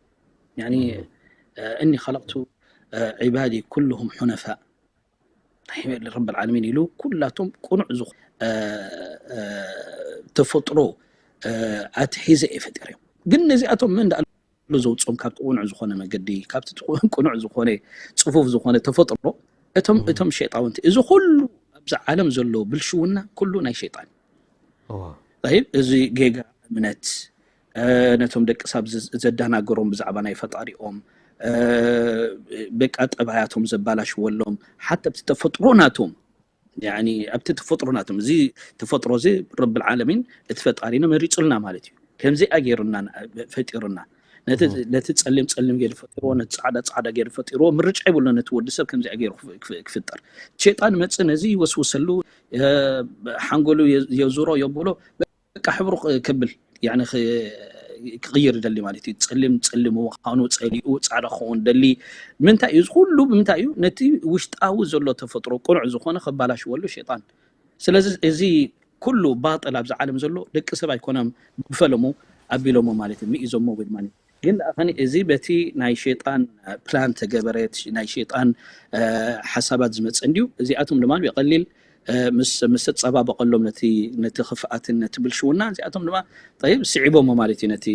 እኒ ኸለቅቱ ዒባዲ ኩልሁም ሑነፋእ ረብ ዓለሚን ኢሉ ኩላቶም ቅኑዕ ዝኾነ ተፈጥሮ ኣትሒዘ እየ ፈጢረ እዮም። ግን ነዚኣቶም መን ደኣ ዘውፅኦም ካብቲ ቅኑዕ ዝኾነ መገዲ ካብቲ ቅኑዕ ዝኾነ ፅፉፍ ዝኾነ ተፈጥሮ እቶም እቶም ሸይጣውንቲ እዚ ኩሉ ኣብዚ ዓለም ዘሎ ብልሽውና ኩሉ ናይ ሸይጣን እዩ። እዚ ጌጋ እምነት ነቶም ደቂ ሰብ ዘዳናገሮም ብዛዕባ ናይ ፈጣሪኦም በቃ ጠባያቶም ዘባላሽወሎም ሓቲ ኣብቲ ተፈጥሮ ናቶም ኣብቲ ተፈጥሮ ናቶም እዚ ተፈጥሮ እዚ ረብል ዓለሚን እቲ ፈጣሪና መሪፁልና ማለት እዩ። ከምዚኣ ገይሩና ፈጢሩና ነቲ ጸሊም ጸሊም ገይሩ ፈጢርዎ ነቲ ጻዕዳ ጻዕዳ ገይሩ ፈጢርዎ ምርጫ ይብሎ ነቲ ወዲ ሰብ ከምዚኣ ገይሩ ክፍጠር ሸይጣን መጽእ ነዚ ይወስውሰሉ ሓንጎሉ የዙሮ የብሎ በቃ ሕብሩ ከብል ክቕይር ይደሊ ማለት እዩ። ጸሊም ጸሊም ምዃኑ ጸሊኡ ጻዕዳ ክኸውን ደሊ ምንታይ እዩ? እዚ ኩሉ ብምንታይ እዩ? ነቲ ውሽጣዊ ዘሎ ተፈጥሮ ቅኑዕ ዝኾነ ከባላሽወሉ ሸይጣን። ስለዚ እዚ ኩሉ ባጥል ኣብዚ ዓለም ዘሎ ደቂ ሰብ ኣይኮነም ብፈለሙ ኣቢሎሞ ማለት እዩ፣ ምኢዞሞ ወይ ድማ ግን ደኣ ከኒ እዚ በቲ ናይ ሸይጣን ፕላን ተገበረ፣ ናይ ሸይጣን ሓሳባት ዝመፀ እንድዩ። እዚኣቶም ድማ ብቐሊል ምስ ምስ ተፀባበቐሎም ነቲ ነቲ ክፍኣትን ነቲ ብልሽውና እዚኣቶም ድማ ጠይብ ስዒቦሞ ማለት እዩ። ነቲ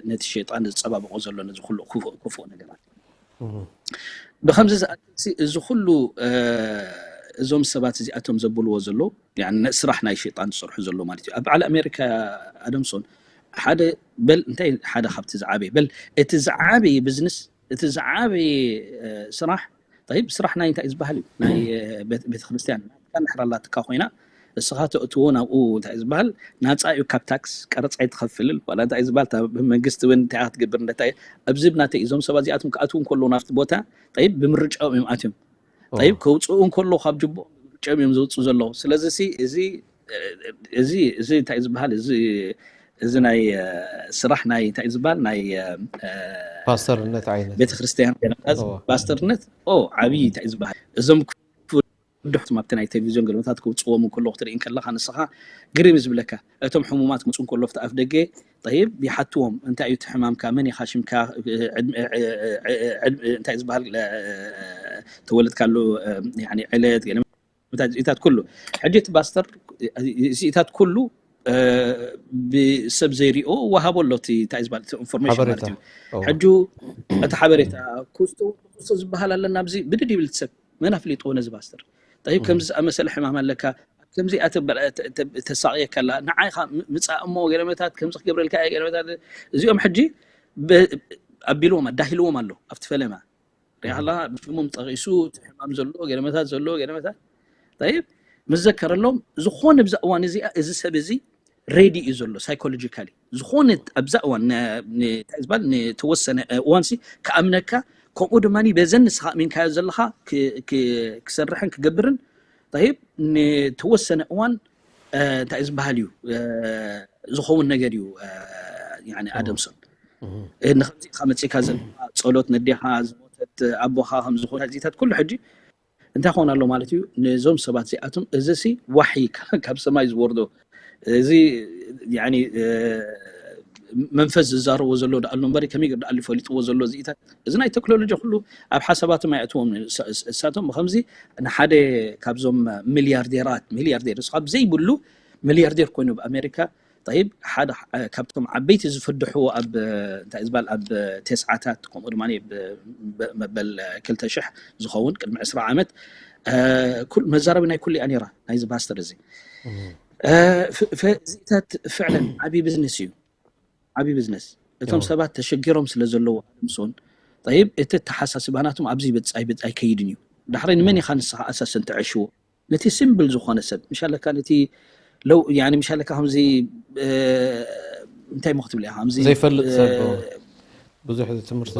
ነቲ ሸይጣን ዝፀባበቆ ዘሎ ነዚ ኩሉ ክፉእ ክፉእ ነገራት ብከምዚ ዝኣክል እዚ ኩሉ እዞም ሰባት እዚኣቶም ዘብልዎ ዘለዉ ስራሕ ናይ ሸይጣን ዝሰርሑ ዘሎ ማለት እዩ። ኣብ በዓል ኣሜሪካ ኣደምሶን ሓደ በል እንታይ ሓደ ካብቲ ዝዓበየ በል እቲ ዝዓበየ ብዝንስ እቲ ዝዓበየ ስራሕ ይብ ስራሕ ናይ እንታይ ዝበሃል እዩ ናይ ቤተክርስትያን ንሕር ኣላትካ ኮይና እስኻ ተእትዎ ናብኡ እንታይ ዝበሃል ናፃ እዩ ካብ ታክስ ቀረፃ ኣይትኸፍልን ዋላ እንታይ ዝበሃል ብመንግስቲ እውን እንታይ ክትገብር እንደታይ ኣብዚ ብናተይ እዞም ሰባት እዚኣቶም ክኣትዉ እንከለዉ ናብቲ ቦታ ይብ ብምርጫኦም እዮም ኣትዮም ይብ ከውፅኡ እንከለዉ ካብ ጅቦኦም ብምርጫኦም እዮም ዘውፅኡ ዘለዉ ስለዚ እዚ እዚ እዚ እንታይ ዝበሃል እዚ እዚ ናይ ስራሕ ናይ እንታይ ዝበሃል ናይ ፓስተርነት ዓይነት ቤተክርስትያን ፓስተርነት ዓብዪ እንታይ ዝበሃል እዞም ክፍድሕቱም ኣብቲ ናይ ቴሌቪዝዮን ገለመታት ክውፅዎም እንከሎ ክትርኢ ከለካ ንስኻ ግርም ዝብለካ እቶም ሕሙማት ክመፁ እንከሎ ኣብቲ ኣፍ ደገ ይብ ይሓትዎም እንታይ እዩ እቲ ሕማምካ መን ኢኻ ሽምካ እንታይ ዝበሃል ተወለድካሉ ዕለት ታት ኩሉ ሕጂ እቲ ባስተር እዚኢታት ኩሉ ብሰብ ዘይሪኦ ወሃቦ ኣሎ እቲ እንታይ ዝበሃል እቲ ኢንፎርሜሽን ማለት እዩ ሕጂ እቲ ሓበሬታ ክስቶ ዝበሃል ኣለና ኣብዚ ብድድ ይብል ሰብ መን ኣፍሊጥዎ ነዚ ባስተር ጠይብ ከምዚ ዝኣመሰለ ሕማም ኣለካ ከምዚ ተሳቅየካ ኣላ ንዓይካ ምፃእ እሞ ገለመታት ከምዚ ክገብረልካ እየ ገለመታት እዚኦም ሕጂ ኣቢልዎም ኣዳሂልዎም ኣሎ ኣብቲ ፈለማ ሪኣላ ብሽሞም ጠቂሱ እቲ ሕማም ዘሎ ገለመታት ዘሎ ገለመታት ይብ ምስ ዘከረሎም ዝኾነ ብዛ እዋን እዚኣ እዚ ሰብ እዚ ሬዲ እዩ ዘሎ ሳይኮሎጂካሊ ዝኾነ ኣብዛ እዋን እንታይ ዝበሃል ንተወሰነ እዋንሲ ክኣምነካ ከምኡ ድማ በዘን ንስኻ ኣሚንካዮ ዘለኻ ክሰርሕን ክገብርን ይብ ንተወሰነ እዋን እንታይ ዝበሃል እዩ ዝኸውን ነገር እዩ ኣደምሶን ንከምዚ ኢኻ መፂእካ ዘለካ ፀሎት ነዴኻ ዝሞተት ኣቦኻ ከምዝኾነ ዚታት ኩሉ ሕጂ እንታይ ክኾን ኣሎ ማለት እዩ ነዞም ሰባት እዚኣቶም እዚ ሲ ዋሒ ካብ ሰማይ ዝወርዶ እዚ ያኒ መንፈስ ዝዛረቦ ዘሎ ደኣሉ እምበር ከመይ ገይሩ ደኣሉ ፈልጥዎ ዘሎ እዚኢታት እዚ ናይ ቴክኖሎጂ ኩሉ ኣብ ሓሳባቶም ኣይኣትዎም። እሳቶም ብከምዚ ንሓደ ካብዞም ሚሊያርዴራት ሚሊያርዴር እሱ ካብ ዘይብሉ ሚሊያርዴር ኮይኑ ኣብ ኣሜሪካ ይብ ሓደ ካብቶም ዓበይቲ ዝፍድሕዎ ኣብ እንታይ ዝበሃል ኣብ ተስዓታት ከምኡ ድማ መበል ክልተ ሽሕ ዝኸውን ቅድሚ ዕስራ ዓመት መዛረቢ ናይ ኩሉ እያ ነራ ናይዚ ፓስተር እዚ እዚታት ፍዕለን ዓብዪ ቢዝነስ እዩ። ዓብዪ ቢዝነስ እቶም ሰባት ተሸጊሮም ስለ ዘለዉ ኣምሶን ይብ እቲ ተሓሳስባናቶም ኣብዚ ይበፅእ ኣይከይድን እዩ። ዳሕረይ ንመን ኢኻ ንስኻ ኣሳሰን ተዕሽዎ ነቲ ሲምብል ዝኾነ ሰብ ምሻለካ ነቲ ለው ምሻለካ ከምዚ እንታይ ሞ ክትብል ኢኻ ከምዚ ዘይፈልጥ ሰብ ብዙሕ ትምህርቲ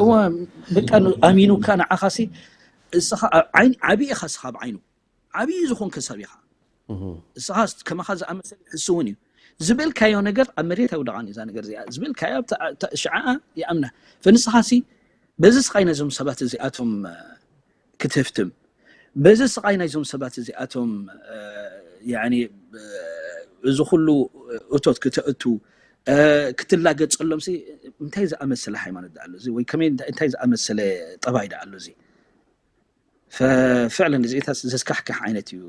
በቃ ኣሚኑካ ንዓኻሲ እስኻ ዓብዪ ኢኻ እስኻ ኣብ ዓይኑ ዓብዪ ዝኾንከ ሰብ ኢኻ። እስኻ ከማኻ ዝኣመሰለ ሕሱ እውን እዩ ዝበልካዮ ነገር ኣብ መሬት ኣይውደቓን እዛ ነገር እዚኣ ዝበልካዮ ሽዓ ይኣምና ፈንስኻሲ በዚ ስኻይ ነዞም ሰባት እዚኣቶም ክትህፍትም በዚ ስቓይ ናይዞም ሰባት እዚኣቶም እዚ ኩሉ እቶት ክተእቱ ክትላገፀሎም እንታይ ዝኣመሰለ ሃይማኖት ዳኣሎ እዚ ወይ ከመይ እንታይ ዝኣመሰለ ጠባይ ዳኣሎ እዚ ፍዕለን እዚኢታት ዘስካሕክሕ ዓይነት እዩ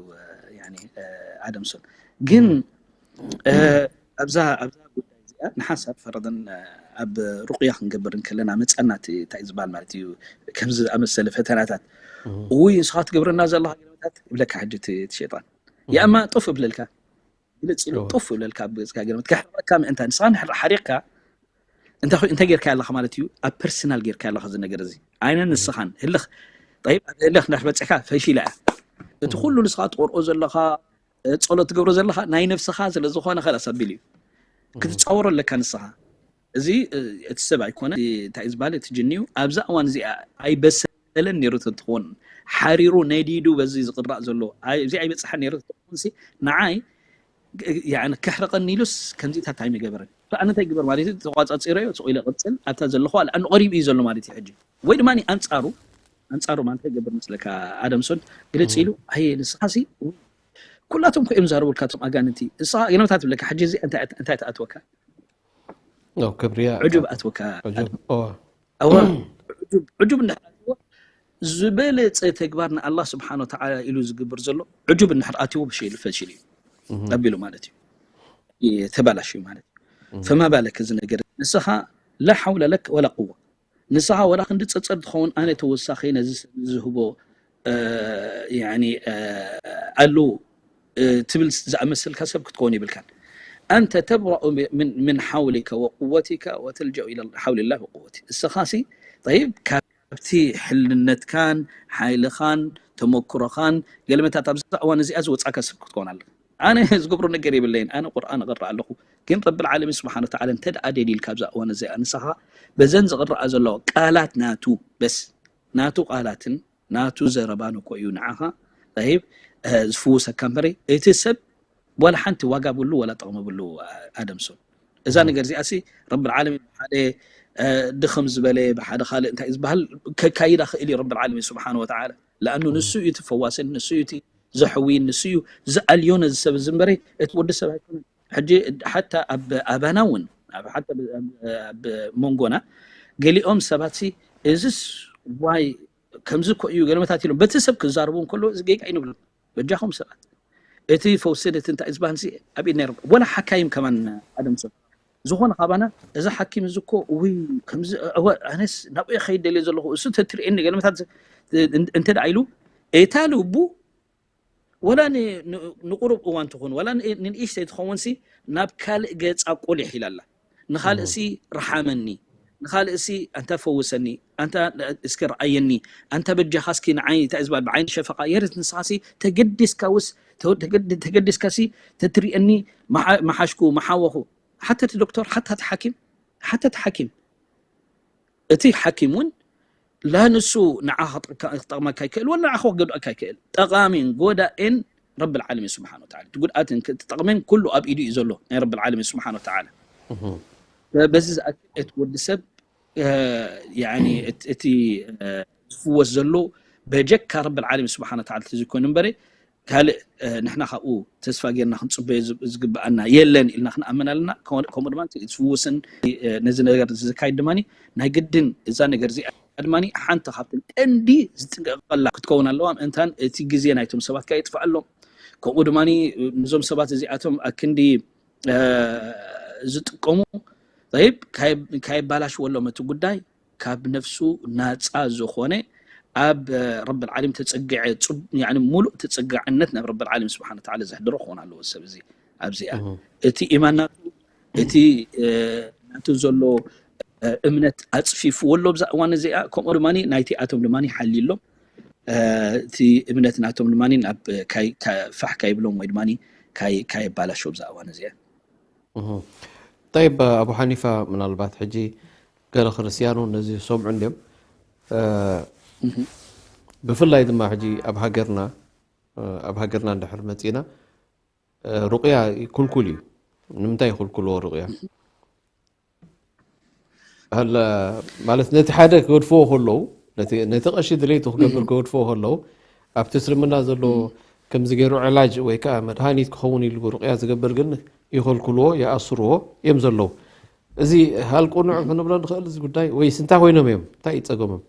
ኣደምሶን ግን ኣብዛ ኣብዛ ጉዳይ እዚኣ ንሓንሳብ ፈረደን ኣብ ሩቅያ ክንገብር እንከለና መፀና እንታይ ዝበሃል ማለት እዩ ከምዚ ዝኣመሰለ ፈተናታት እውይ ንስኻ ትገብረና ዘለኻ ገለመታት ይብለካ ሕጂ እቲ ሸጣን ያእማ ጡፍ እብለልካ ግልፅ ኢሉ ጡፍ እብለልካ ኣብ ገፅካ ገለመት ከሕርቀካ ምእንታ ንስኻ ንሕር ሓሪቕካ እንታይ ጌርካ ኣለኻ ማለት እዩ ኣብ ፐርሰናል ጌርካ ኣለኻ እዚ ነገር እዚ ኣይነ ንስኻን ህልኽ ጠይብ ህልኽ እንዳትበፅሕካ ፈሺላ እያ እቲ ኩሉ ንስኻ ትቆርኦ ዘለኻ ጸሎት ትገብሮ ዘለኻ ናይ ነፍስኻ ስለ ዝኾነ ከላስ ኣቢሉ እዩ ክትጻወሮ ኣለካ ንስኻ እዚ እቲ ሰብ ኣይኮነ እንታይ ዝበሃል እቲ ጅኒዩ ኣብዛ እዋን እዚኣ ኣይበሰለን ነይሩ ተትኾን ሓሪሩ ነዲዱ በዚ ዝቕራእ ዘሎ እዚ ኣይበፅሐን ነይሩ ተትኾን ንዓይ ክሕረቐኒ ኢሉስ ከምዚታት ኣይምገበረን ኣነ እንታይ ግበር ማለት ተቋፃፂረዮ ስቕ ኢለ ቅፅል ኣብታ ዘለኹ ኣነ ቀሪቡ እዩ ዘሎ ማለት እዩ ሕጂ ወይ ድማ ኣንፃሩ ኣንፃሩ ማለት ገብር መስለካ ኣደምሶን ግልፅ ኢሉ ኣየ ንስኻሲ ኩላቶም ኮ እዮም ዛረቡልካ እቶም ኣጋንንቲ ንስኻ ገለመታት ትብለካ ሕጂ እዚ እንታይ ትኣትወካ ክብርያ ዕጁብ ኣትወካ ዕጁብ እዋ ዕጁብ ዕጁብ እንዳሓትዎ ዝበለፀ ተግባር ንኣላህ ስብሓን ወተዓላ ኢሉ ዝግብር ዘሎ ዕጁብ እንድሕር ኣትዎ ብሸይሉ ፈሽል እዩ ኣቢሉ ማለት እዩ ተባላሽ እዩ ማለት እዩ ፈማ ባለክ እዚ ነገር ንስኻ ላ ሓውለ ለክ ወላ ቅዋ ንስኻ ወላ ክንዲ ፀፀር ትኸውን ኣነ ተወሳኺ ነዚ ሰብ ዝህቦ ኣሉ ትብል ዝኣመሰልካ ሰብ ክትከውን ይብልካን ኣንተ ተብረኡ ምን ሓውሊከ ወቅወቲከ ወተልጀኡ ኢለ ሓውሊ ላ ወቅወቲ እስኻሲ ይብ ካብቲ ሕልነትካን ሓይልኻን ተመክሮኻን ገለመታት ኣብዚ እዋን እዚኣ ዝወፃካ ሰብ ክትከውን ኣለካ ኣነ ዝገብሮ ነገር የብለይን ኣነ ቁርኣን እቕርእ ኣለኹ ግን ረቢ ዓለሚን ስብሓን ወተዓላ እንተ ደኣ ደሊልካ ኣብዛ እዋን እዚኣ ንስኻ በዘን ዝቕረኣ ዘለዋ ቃላት ናቱ በስ ናቱ ቃላትን ናቱ ዘረባን እኮ እዩ ንዓኻ ሂብ ዝፍውሰካ እምበረ እቲ ሰብ ዋላ ሓንቲ ዋጋ ብሉ ዋላ ጠቕሚ ብሉ ኣደምሶ እዛ ነገር እዚኣ ሲ ረቢ ዓለሚን ብሓደ ድኽም ዝበለ ብሓደ ካልእ እንታይ ዝበሃል ከካይዳ ክእል እዩ ረቢ ዓለሚን ስብሓን ወተዓላ ለኣኑ ንሱ እዩ እቲ ፈዋስን ንሱ እዩ እቲ ዘሕውይን ንሱ እዩ ዝኣልዮ ነዚ ሰብ እዚ እምበረ እቲ ወዲ ሰብ ኣይኮነን ሕጂ ሓታ ኣብ ኣባና እውን ኣብ ሓታ ኣብ መንጎና ገሊኦም ሰባት ሲ እዚስ ዋይ ከምዚ እኮ እዩ ገለመታት ኢሎም በቲ ሰብ ክዛረቡ እንከሎ እዚ ጌጋ እዩ ንብሎ በጃኹም ሰባት እቲ ፈውስን እቲ እንታይ ዝበሃል ሲ ኣብ ኢድና ይርከብ ወላ ሓካይም ከማን ኣደም ሰብ ዝኾነ ካባና እዚ ሓኪም እዚ እኮ ውይ ከምዚ ኣነስ ናብኡ ከይድ ደልየ ዘለኹ እሱ ተትርእየኒ ገለመታት እንተ ደኣ ኢሉ እታ ልቡ ወላ ንቁሩብ እዋን ትኹን ወላ ንንእሽተይ ትኸውን ሲ ናብ ካልእ ገጻ ቁሊሕ ኢላ ኣላ ንኻልእ ሲ ረሓመኒ ንኻልእ ሲ ኣንታ ፈውሰኒ ኣንታ እስኪ ረኣየኒ ኣንታ በጃኻ እስኪ ንዓይ እንታይ ዝበሃል ብዓይኒ ሸፈቃ የርት ንስኻ ሲ ተገዲስካ ውስ ተገዲስካ ሲ ተትሪእኒ መሓሽኩ መሓወኹ ሓተቲ ዶክተር ሓታቲ ሓኪም ሓተቲ ሓኪም እቲ ሓኪም እውን ላ ንሱ ንዓኻ ክጠቕመካ ይክእል ወላ ንዓኻ ክገድኣካ ይክእል ጠቓሚን ጎዳኤን ረቢ ዓለሚን ስብሓን ወተዓላ እቲ ጉድኣትን እቲ ጠቕሜን ኩሉ ኣብ ኢዱ እዩ ዘሎ ናይ ረቢ ዓለሚን ስብሓን ወተዓላ በዚ ዝኣክል እቲ ወዲ ሰብ እቲ ዝፍወስ ዘሎ በጀካ ረቢ ዓለሚን ስብሓን ወተዓላ ተዘይኮይኑ እምበረ ካልእ ንሕና ካብኡ ተስፋ ጌርና ክንፅበዮ ዝግብኣና የለን ኢልና ክንኣምን ኣለና። ከምኡ ድማ ዝፍውስን ነዚ ነገር ዘካይድ ድማ ናይ ግድን እዛ ነገር እዚኣ ድማ ሓንቲ ካብተን ቀንዲ ዝጥንቀቐላ ክትከውን ኣለዋ። ምእንታን እቲ ግዜ ናይቶም ሰባት ከየጥፍኣሎም፣ ከምኡ ድማ ነዞም ሰባት እዚኣቶም ኣክንዲ ዝጥቀሙ ይብ ካይባላሽወሎም እቲ ጉዳይ ካብ ነፍሱ ናፃ ዝኾነ ኣብ ረብል ዓለም ተፀግዐ ሙሉእ ተፀጋዕነት ናብ ረብል ዓለም ስብሓን ተዓላ ዘሕድሮ ክኾን ኣለዎ። ሰብ እዚ ኣብዚኣ እቲ ኢማን ናቱ እቲ ናቱ ዘሎ እምነት ኣፅፊፍዎ ኣሎ ብዛ እዋን እዚኣ። ከምኡ ድማ ናይቲ ኣቶም ድማ ሓልዩሎም እቲ እምነት ናቶም ድማ ናብ ፋሕ ካይብሎም ወይ ድማ ካይባላሸው ብዛ እዋን እዚኣ። ጠይብ ኣቡ ሓኒፋ፣ ምናልባት ሕጂ ገለ ክርስትያኑ ነዚ ዝሰምዑ እንድዮም። ብፍላይ ድማ ሕጂ ኣብ ሃገርና ኣብ ሃገርና እንድሕር መፂና ሩቅያ ክልኩል እዩ። ንምንታይ ይኽልክልዎ ሩቅያ? ማለት ነቲ ሓደ ክገድፍዎ ከለዉ፣ ነቲ ቀሺ ድሌቱ ክገብር ክገድፍዎ ከለዉ፣ ኣብቲ እስልምና ዘሎ ከምዚ ገይሩ ዕላጅ ወይ ከዓ መድሃኒት ክኸውን ኢሉ ሩቅያ ዝገብር ግን ይኸልክልዎ፣ ይኣስርዎ እዮም ዘለዉ። እዚ ሃልቁ ንዑ ክንብሎ ንኽእል እዚ ጉዳይ ወይስ እንታይ ኮይኖም እዮም? እንታይ እዩ ፀገሞም?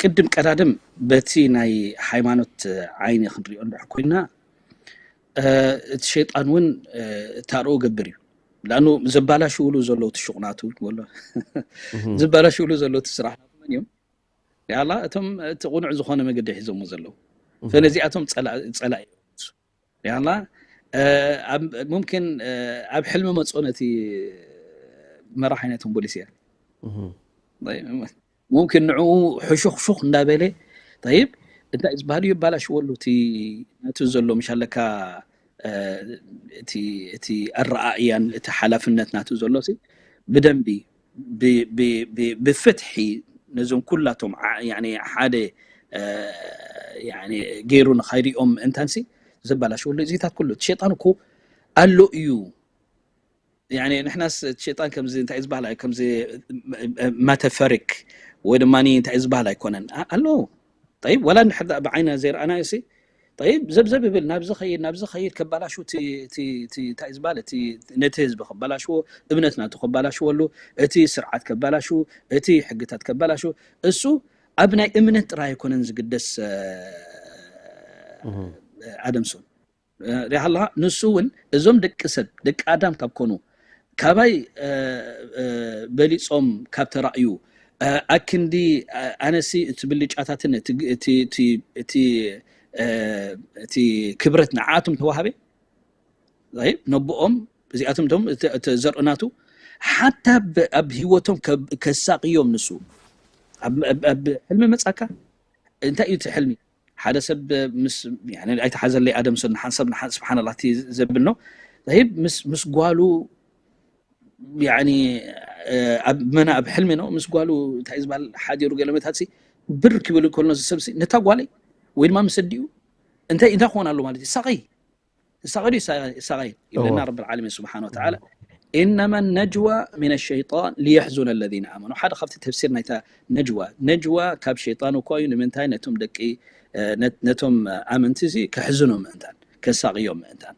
ቅድም ቀዳድም በቲ ናይ ሃይማኖት ዓይኒ ክንሪኦ እንድሕር ኮይና እቲ ሸይጣን እውን ታርኡ ገብር እዩ። ላኑ ዘባላሽውሉ ዘለዉ ትሹቕ ናቱ ዝበሎ ዘባላሽውሉ ዘለዉ ትስራሕ ናቱ መን እዮም? ያላ እቶም እቲ ቁኑዕ ዝኾነ መገዲ ሒዞሞ ዘለዉ ፈነዚኣቶም ፀላኢ ያላ ሙምኪን ኣብ ሕልሚ መፅኦ ነቲ መራሒ ናይቶም ፖሊስ እያ። ሙምኪን ንዕኡ ሕሹኽሹኽ እንዳበለ ይብ እንታይ ዝበሃል እዩ ባላሽወሉ እቲ ናቱ ዘሎ ምሻለካ እቲ ኣረኣእያን እቲ ሓላፍነት ናቱ ዘሎ ብደንቢ ብፍትሒ ነዞም ኩላቶም ሓደ ገይሩ ንኸይሪኦም ምእንታንሲ ዘባላሽወሉ እዚታት ኩሉ እቲ ሸይጣን እኮ ኣሎ እዩ። ንሕናስ እቲ ሸይጣን ከምዚ እንታይ ዝበሃል ከምዚ ማተፈሪክ ወይ ድማ እንታይ ዝበሃል ኣይኮነን ኣሎ። ጠይብ ዋላ እንድሕር ደኣ ብዓይና ዘይረኣናዮ ሲ ጠይብ ዘብዘብ ይብል ናብዚ ኸይድ ናብዚ ኸይድ ከባላሹ እንታይ ዝበሃል እቲ ነቲ ህዝቢ ከባላሽዎ እምነት ናቱ ከባላሽወሉ እቲ ስርዓት ከባላሹ እቲ ሕግታት ከባላሹ እሱ ኣብ ናይ እምነት ጥራይ ኣይኮነን ዝግደስ ኣደምሶን ሪሃላ ንሱ እውን እዞም ደቂ ሰብ ደቂ ኣዳም ካብ ኮኑ ካባይ በሊፆም ካብ ተራእዩ ኣክንዲ ኣነሲ እቲ ብልጫታትን እቲ ክብረት ንዓኣቶም ተዋሃበ ነቦኦም እዚኣቶም ቶም ዘርእናቱ ሓታ ኣብ ህይወቶም ከሳቅዮም ንሱ ኣብ ሕልሚ መፃካ እንታይ እዩ እቲ ሕልሚ ሓደ ሰብ ምስ ኣይተሓዘለይ ኣደም ሰብ ንሓንሰብ ንሓን ስብሓንላ ዘብል ነው ብ ምስ ጓሉ ኣብ መና ኣብ ሕልሚ ነው ምስ ጓሉ እንታይ ዝበሃል ሓዲሩ ገለ መታት ብር ክብል ከሎ ዝሰብ ነታ ጓለይ ወይ ድማ ምስ ኣዲኡ እንታይ እንታይ ክኾን ኣሎ ማለት እዩ ሳቀይ ሳቀይ ሳቀይ ይብለና ረብ ዓለሚን ስብሓን ወተዓላ إنما النجوى من الشيطان ليحزن الذين آمنوا ሓደ ካብቲ ተፍሲር ናይታ ነጅዋ ነጅዋ ካብ ሸይጣን እኮ እዩ ንምንታይ ነቶም ደቂ ነቶም ኣመንቲ እዚ ከሕዝኖም ምእንታን ከሳቅዮም ምእንታን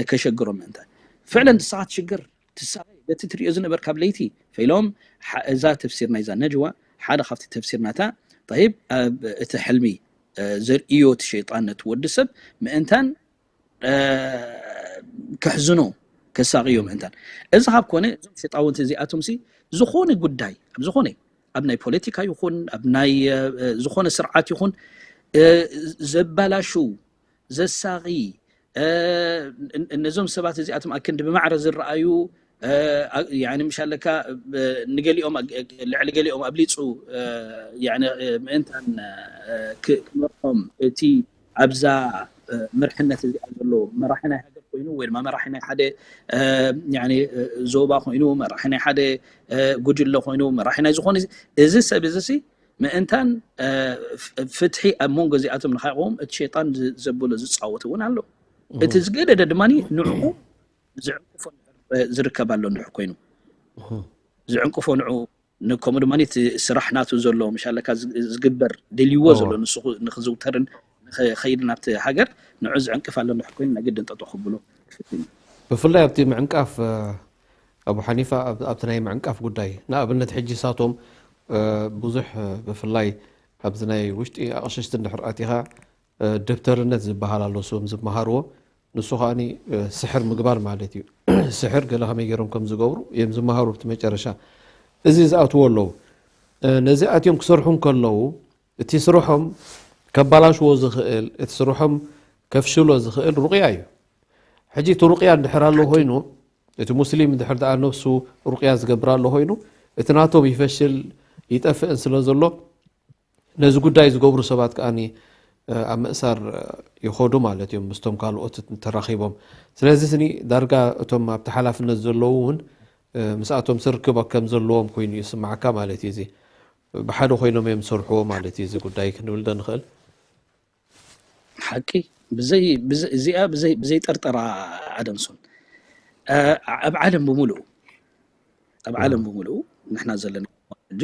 ከሸግሮም ምእንታን ፍዕለን ንስኻ ትሽግር ትሳቀይ በቲ ትሪኦ ዝነበርካ ኣብ ለይቲ ፈኢሎም እዛ ተፍሲር ናይዛ ነጅዋ ሓደ ካብቲ ተፍሲር ናታ ይብ እቲ ሕልሚ ዘርእዮ እቲ ሸይጣን ነቲ ወዲ ሰብ ምእንታን ከሕዝኖ ከሳቅዮ ምእንታን እዚ ካብ ኮነ እዞም ሸጣውንቲ እዚኣቶም ሲ ዝኾነ ጉዳይ ኣብ ዝኾነ ኣብ ናይ ፖለቲካ ይኹን ኣብ ናይ ዝኾነ ስርዓት ይኹን ዘባላሹ ዘሳቂ ነዞም ሰባት እዚኣቶም ኣክንዲ ብማዕረ ዝረኣዩ ምሻለካ ንገሊኦም ልዕሊ ገሊኦም ኣብሊፁ ምእንታን ክመርሖም እቲ ኣብዛ ምርሕነት እዚኣ ዘሎ መራሒ ናይ ሃገር ኮይኑ ወይ ድማ መራሒ ናይ ሓደ ዞባ ኮይኑ መራሒ ናይ ሓደ ጉጅለ ኮይኑ መራሒ ናይ ዝኾነ እዚ ሰብ እዚ ምእንታን ፍትሒ ኣብ መንጎ እዚኣቶም ንካይቆም እቲ ሸይጣን ዘብሎ ዝፃወት እውን ኣሎ እቲ ዝገደደ ድማ ንዕኡ ዝዕንቅፎ ዝርከብ ኣሎ እንድሕር ኮይኑ ዝዕንቅፎ ንዕኡ ከምኡ ድማ እቲ ስራሕ ናቱ ዘሎ ምሻለካ ዝግበር ደልይዎ ዘሎ ንሱ ንክዝውተርን ንክኸይድ ናብቲ ሃገር ንዑ ዝዕንቅፍ ኣሎ እንድሕር ኮይኑ ናይ ግድን ጠጠው ክብሎ ክፍትን እዩ። ብፍላይ ኣብቲ ምዕንቃፍ ኣቡ ሓኒፋ ኣብቲ ናይ ምዕንቃፍ ጉዳይ ንኣብነት ሕጂ ሳቶም ብዙሕ ብፍላይ ኣብዚ ናይ ውሽጢ ኣቕሽሽቲ እንድሕር ኣቲኻ ደብተርነት ዝበሃል ኣሎ ስም ዝመሃርዎ ንሱ ከዓኒ ስሕር ምግባር ማለት እዩ። ስሕር ገለ ከመይ ገይሮም ከም ዝገብሩ እዮም ዝመሃሩ ኣብቲ መጨረሻ እዚ ዝኣትዎ ኣለዉ። ነዚ ኣትዮም ክሰርሑ እንከለዉ እቲ ስርሖም ከባላሽዎ ዝኽእል እቲ ስርሖም ከፍሽሎ ዝኽእል ሩቕያ እዩ። ሕጂ እቲ ሩቕያ እንድሕር ኣሎ ኮይኑ እቲ ሙስሊም እንድሕር ደኣ ነብሱ ሩቕያ ዝገብር ኣሎ ኮይኑ እቲ ናቶም ይፈሽል ይጠፍእን ስለ ዘሎ ነዚ ጉዳይ ዝገብሩ ሰባት ከዓኒ ኣብ ምእሳር ይኸዱ ማለት እዮም ምስቶም ካልኦት ተራኺቦም። ስለዚ ስኒ ዳርጋ እቶም ኣብቲ ሓላፍነት ዘለዉ እውን ምስኣቶም ስርክብ ከም ዘለዎም ኮይኑ ይስማዓካ ማለት እዩ። እዚ ብሓደ ኮይኖም እዮም ዝሰርሕዎ ማለት እዩ። እዚ ጉዳይ ክንብል ዶ ንኽእል? ሓቂ እዚኣ ብዘይጠርጠራ ኣደምሶን ኣብ ዓለም ብምሉኡ ኣብ ዓለም ብምሉኡ ንሕና ዘለና ሕጂ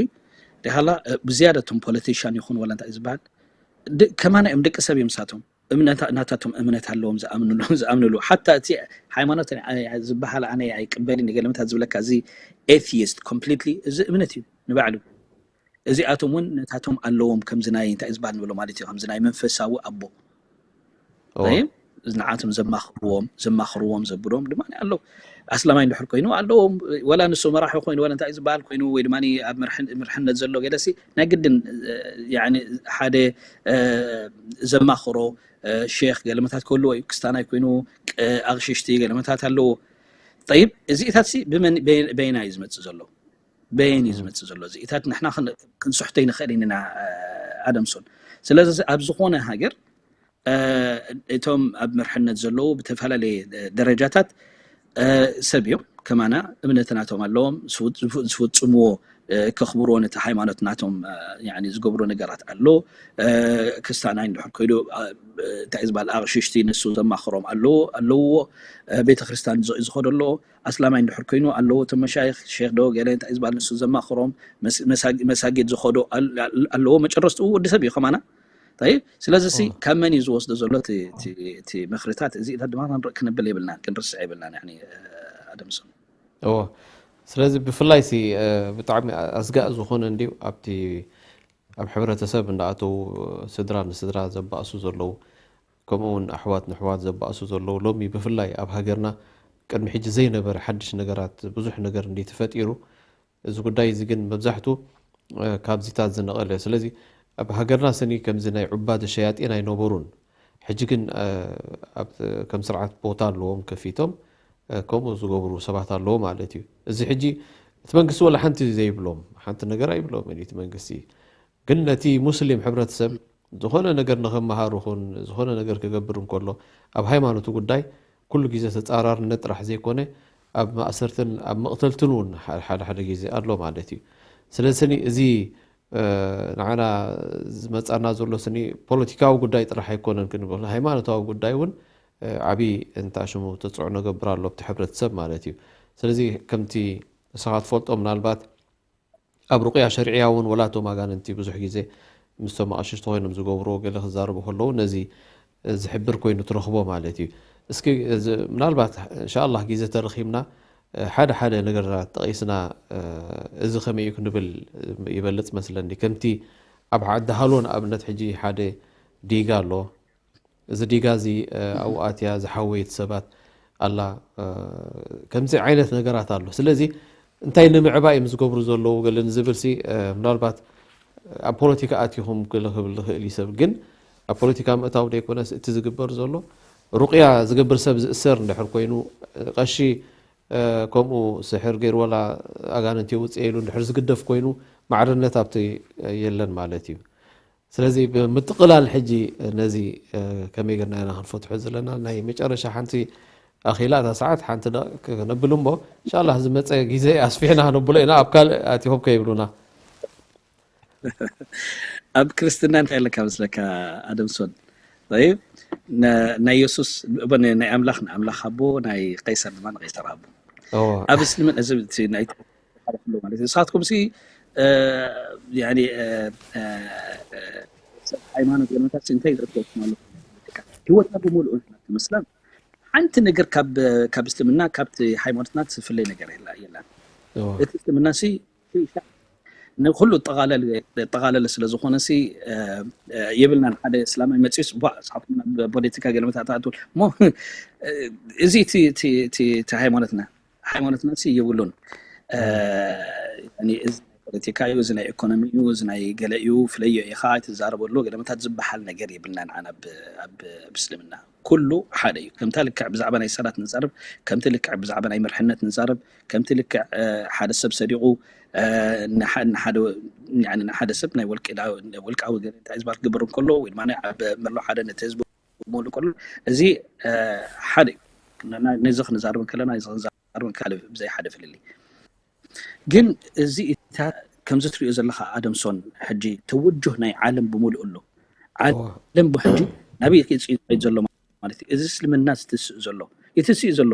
ሪሃላ ብዝያዳ እቶም ፖለቲሽን ይኹን ወላ እንታይ ዝበሃል ከማና እዮም ደቂ ሰብ እዮም ንሳቶም ናታቶም እምነት ኣለዎም ዝኣምንሎም ዝኣምንሉ ሓታ እቲ ሃይማኖት ዝበሃል ኣነ ኣይቅበልን ገለመታት ዝብለካ እዚ ኤቲስት ኮምፕሊትሊ እዚ እምነት እዩ ንባዕሉ እዚኣቶም እውን ነታቶም ኣለዎም ከምዚ ናይ እንታይ ዝበሃል ንብሎ ማለት እዩ ከምዚ ናይ መንፈሳዊ ኣቦ ንዓቶም ዘማኽርዎም ዘማኽርዎም ዘብሎም ድማ ኣለዉ ኣስላማይ እንድሕር ኮይኑ ኣለዎም ወላ ንሱ መራሒ ኮይኑ ወላ እንታይ ዝበሃል ኮይኑ ወይ ድማ ኣብ ምርሕነት ዘሎ ገለሲ ናይ ግድን ሓደ ዘማኽሮ ሼክ ገለመታት ክህልዎ እዩ ክስታናይ ኮይኑ ኣቕሽሽቲ ገለመታት ኣለዎ ጠይብ እዚኢታት በየና እዩ ዝመፅእ ዘሎ በየን እዩ ዝመፅእ ዘሎ እዚኢታት ንሕና ክንስሕቶ ይንኽእል ኢና ኣደምሶን ስለዚ ኣብ ዝኾነ ሃገር እቶም ኣብ መርሕነት ዘለዉ ብተፈላለየ ደረጃታት ሰብ እዮም ከማና እምነት ናቶም ኣለዎም ዝፍፅምዎ ከኽብርዎ ነቲ ሃይማኖት ናቶም ዝገብሮ ነገራት ኣሎ ክስታናይ እንድሕር ኮይዱ እንታይ ዝበሃል ኣቕሽሽቲ ንሱ ዘማኽሮም ኣለዎ ኣለዎ ቤተክርስትያን ዝኸዶ ኣለዎ ኣስላማይ እንድሕር ኮይኑ ኣለዎ እቶም መሻይኽ ሼክ ዶ ገለ እንታይ ዝበሃል ንሱ ዘማኽሮም መሳጊድ ዝኸዶ ኣለዎ መጨረስትኡ ወዲ ሰብ እዩ ከማና ስለዚ ሲ ካብ መን እዩ ዝወስዶ ዘሎ እቲ ምኽርታት እዚኢታት ድማ ክንርኢ ክነብል የብልና ክንርስዕ የብልና ኣደምሶም እዎ ስለዚ ብፍላይ ሲ ብጣዕሚ ኣስጋእ ዝኾነ እንዲዩ ኣብቲ ኣብ ሕብረተሰብ እንዳኣተው ስድራ ንስድራ ዘባእሱ ዘለዉ ከምኡ እውን ኣሕዋት ንሕዋት ዘባእሱ ዘለዉ ሎሚ ብፍላይ ኣብ ሃገርና ቅድሚ ሕጂ ዘይነበረ ሓድሽ ነገራት ብዙሕ ነገር እንዲ ተፈጢሩ እዚ ጉዳይ እዚ ግን መብዛሕቱ ካብዚታት ዝነቐለ ስለዚ ኣብ ሃገርና ስኒ ከምዚ ናይ ዑባድ ሸያጢን ኣይነበሩን ሕጂ ግን ከም ስርዓት ቦታ ኣለዎም ከፊቶም ከምኡ ዝገብሩ ሰባት ኣለዉ ማለት እዩ እዚ ሕጂ እቲ መንግስቲ ወላ ሓንቲ ዘይብሎም ሓንቲ ነገር ኣይብሎም እቲ መንግስቲ ግን ነቲ ሙስሊም ሕብረተሰብ ዝኾነ ነገር ንኸመሃር ኹን ዝኾነ ነገር ክገብር እንከሎ ኣብ ሃይማኖቱ ጉዳይ ኩሉ ግዜ ተፃራርነት ጥራሕ ዘይኮነ ኣብ ማእሰርትን ኣብ መቕተልትን እውን ሓደ ሓደ ግዜ ኣሎ ማለት እዩ ስለዚ ስኒ እዚ ንዓና ዝመፃና ዘሎ ስኒ ፖለቲካዊ ጉዳይ ጥራሕ ኣይኮነን ክንብል ሃይማኖታዊ ጉዳይ እውን ዓብዪ እንታ ሽሙ ተፅዕኖ ገብር ኣሎ ኣብቲ ሕብረተሰብ ማለት እዩ ስለዚ ከምቲ ንስኻ ትፈልጦ ምናልባት ኣብ ሩቅያ ሸርዕያ እውን ወላቶም ኣጋንንቲ ብዙሕ ግዜ ምስቶም ኣቕሽሽቲ ኮይኖም ዝገብርዎ ገለ ክዛረቡ ከለዉ ነዚ ዝሕብር ኮይኑ ትረኽቦ ማለት እዩ። እስኪ ምናልባት እንሻላህ ግዜ ተረኺብና ሓደ ሓደ ነገራት ጠቒስና እዚ ከመይ እዩ ክንብል ይበልፅ መስለኒ። ከምቲ ኣብ ዓዲ ሃሎ ንኣብነት ሕጂ ሓደ ዲጋ ኣሎ። እዚ ዲጋ እዚ ኣብኡ ኣትያ ዝሓወየት ሰባት ኣላ ከምዚ ዓይነት ነገራት ኣሎ ስለዚ እንታይ ንምዕባይ እዮም ዝገብሩ ዘለዉ ገለ ንዝብል ሲ ምናልባት ኣብ ፖለቲካ ኣቲኹም ገለ ክብል ዝኽእል እዩ ሰብ ግን ኣብ ፖለቲካ ምእታው ዘይኮነስ እቲ ዝግበር ዘሎ ሩቅያ ዝገብር ሰብ ዝእሰር እንድሕር ኮይኑ ቀሺ ከምኡ ስሕር ገይሩ ወላ ኣጋንንቲ የውፅእ ኢሉ እንድሕር ዝግደፍ ኮይኑ ማዕርነት ኣብቲ የለን ማለት እዩ ስለዚ ብምጥቕላል ሕጂ ነዚ ከመይ ጌርና ኢና ክንፈትሖ ዘለና ናይ መጨረሻ ሓንቲ ኣኺላ እታ ሰዓት ሓንቲ ክነብል እሞ እንሻላ ዝመፀ ግዜ ኣስፊሕና ክነብሎ ኢና ኣብ ካልእ ኣቲኹም ከይብሉና ኣብ ክርስትና እንታይ ኣለካ መስለካ ኣደምሶን ይብ ናይ የሱስ ናይ ኣምላኽ ንኣምላኽ ሃቦ ናይ ቀይሰር ድማ ንቀይሰር ሃቦ ኣብ እስልምና እዚ ማለት ንስኻትኩም ሲ እ፣ ያኒ፣ እ፣ እ፣ እ፣ ሰብ ሃይማኖት ገለመታት እንታይ ዘእትወኩም ኣሎ? ፖለቲካ። ህይወትና ብምሉኡ ንሕና ከም እስላም ሓንቲ ነገር ካብ፣ ካብ እስልምና፣ ካብቲ ሃይማኖትና ትፍለይ ነገር የላ-፣ የላን። እዎ። እቲ እስልምና ሲ ንኩሉ ጠቓለል-፣ ጠቓለለ ስለ ዝኾነ ሲ፣ እ፣ እ፣ የብልናን። ሓደ እስላማይ መፂኡስ፣ ቧ፣ ንስኻትኩም ናብ ፖለቲካ ገለመታት ትኣትዉ። እሞ፣ እ፣ እዚ እቲ፣ እቲ፣ እቲ፣ እቲ ሃይማኖትና፣ ሃይማኖትና ሲ የብሉን። እ፣ እዎ። ያኒ፣ እዚ ናይ ፖለቲካ እዩ፣ እዚ ናይ ኢኮኖሚ እዩ፣ እዚ ናይ ገለ እዩ፣ ፍለዮ ኢኻ፣ ኣይትዛረበሉ፣ ገለመታት ዝበሃል ነገር የብልናን። ኣነ ኣብ፣ ኣብ፣ ኣብ እስልምና ኩሉ ሓደ እዩ። ከምታ ልክዕ ብዛዕባ ናይ ሰላት ንዛረብ፣ ከምቲ ልክዕ ብዛዕባ ናይ መርሕነት ንዛረብ፣ ከምቲ ልክዕ፣ እ፣ ሓደ ሰብ ሰዲቑ፣ እ፣ ንሓ-፣ ንሓደ፣ ያኒ፣ ንሓደ ሰብ ናይ ወልቂ-፣ ውልቃዊ ገለ እንታይ ዝበሃል ክገብር እንከሎ፣ ወይ ድማ ናይ ኣብ መሎ ሓደ ነቲ ህዝቢ ክመሉ ከሎ፣ እዚ፣ እ፣ ሓደ እዩ። ና-፣ ነዚ ክንዛረብ እንከለና፣ እዚ ክንዛረብ እንከለና፣ ብዘይ ሓደ ፍልልይ። ግን እዚ እታ ከምዚ ትሪኦ ዘለኻ ኣደምሶን፣ ሕጂ ተወጁህ ናይ ዓለም ብምሉእ ኣሎ። እዎ። ዓለም ብሕጂ ናበይ ክፅእ ይኸይድ ዘሎ ማለት እዩ። እዚ እስልምና ዝትስእ ዘሎ፣ ይትስእ ዘሎ።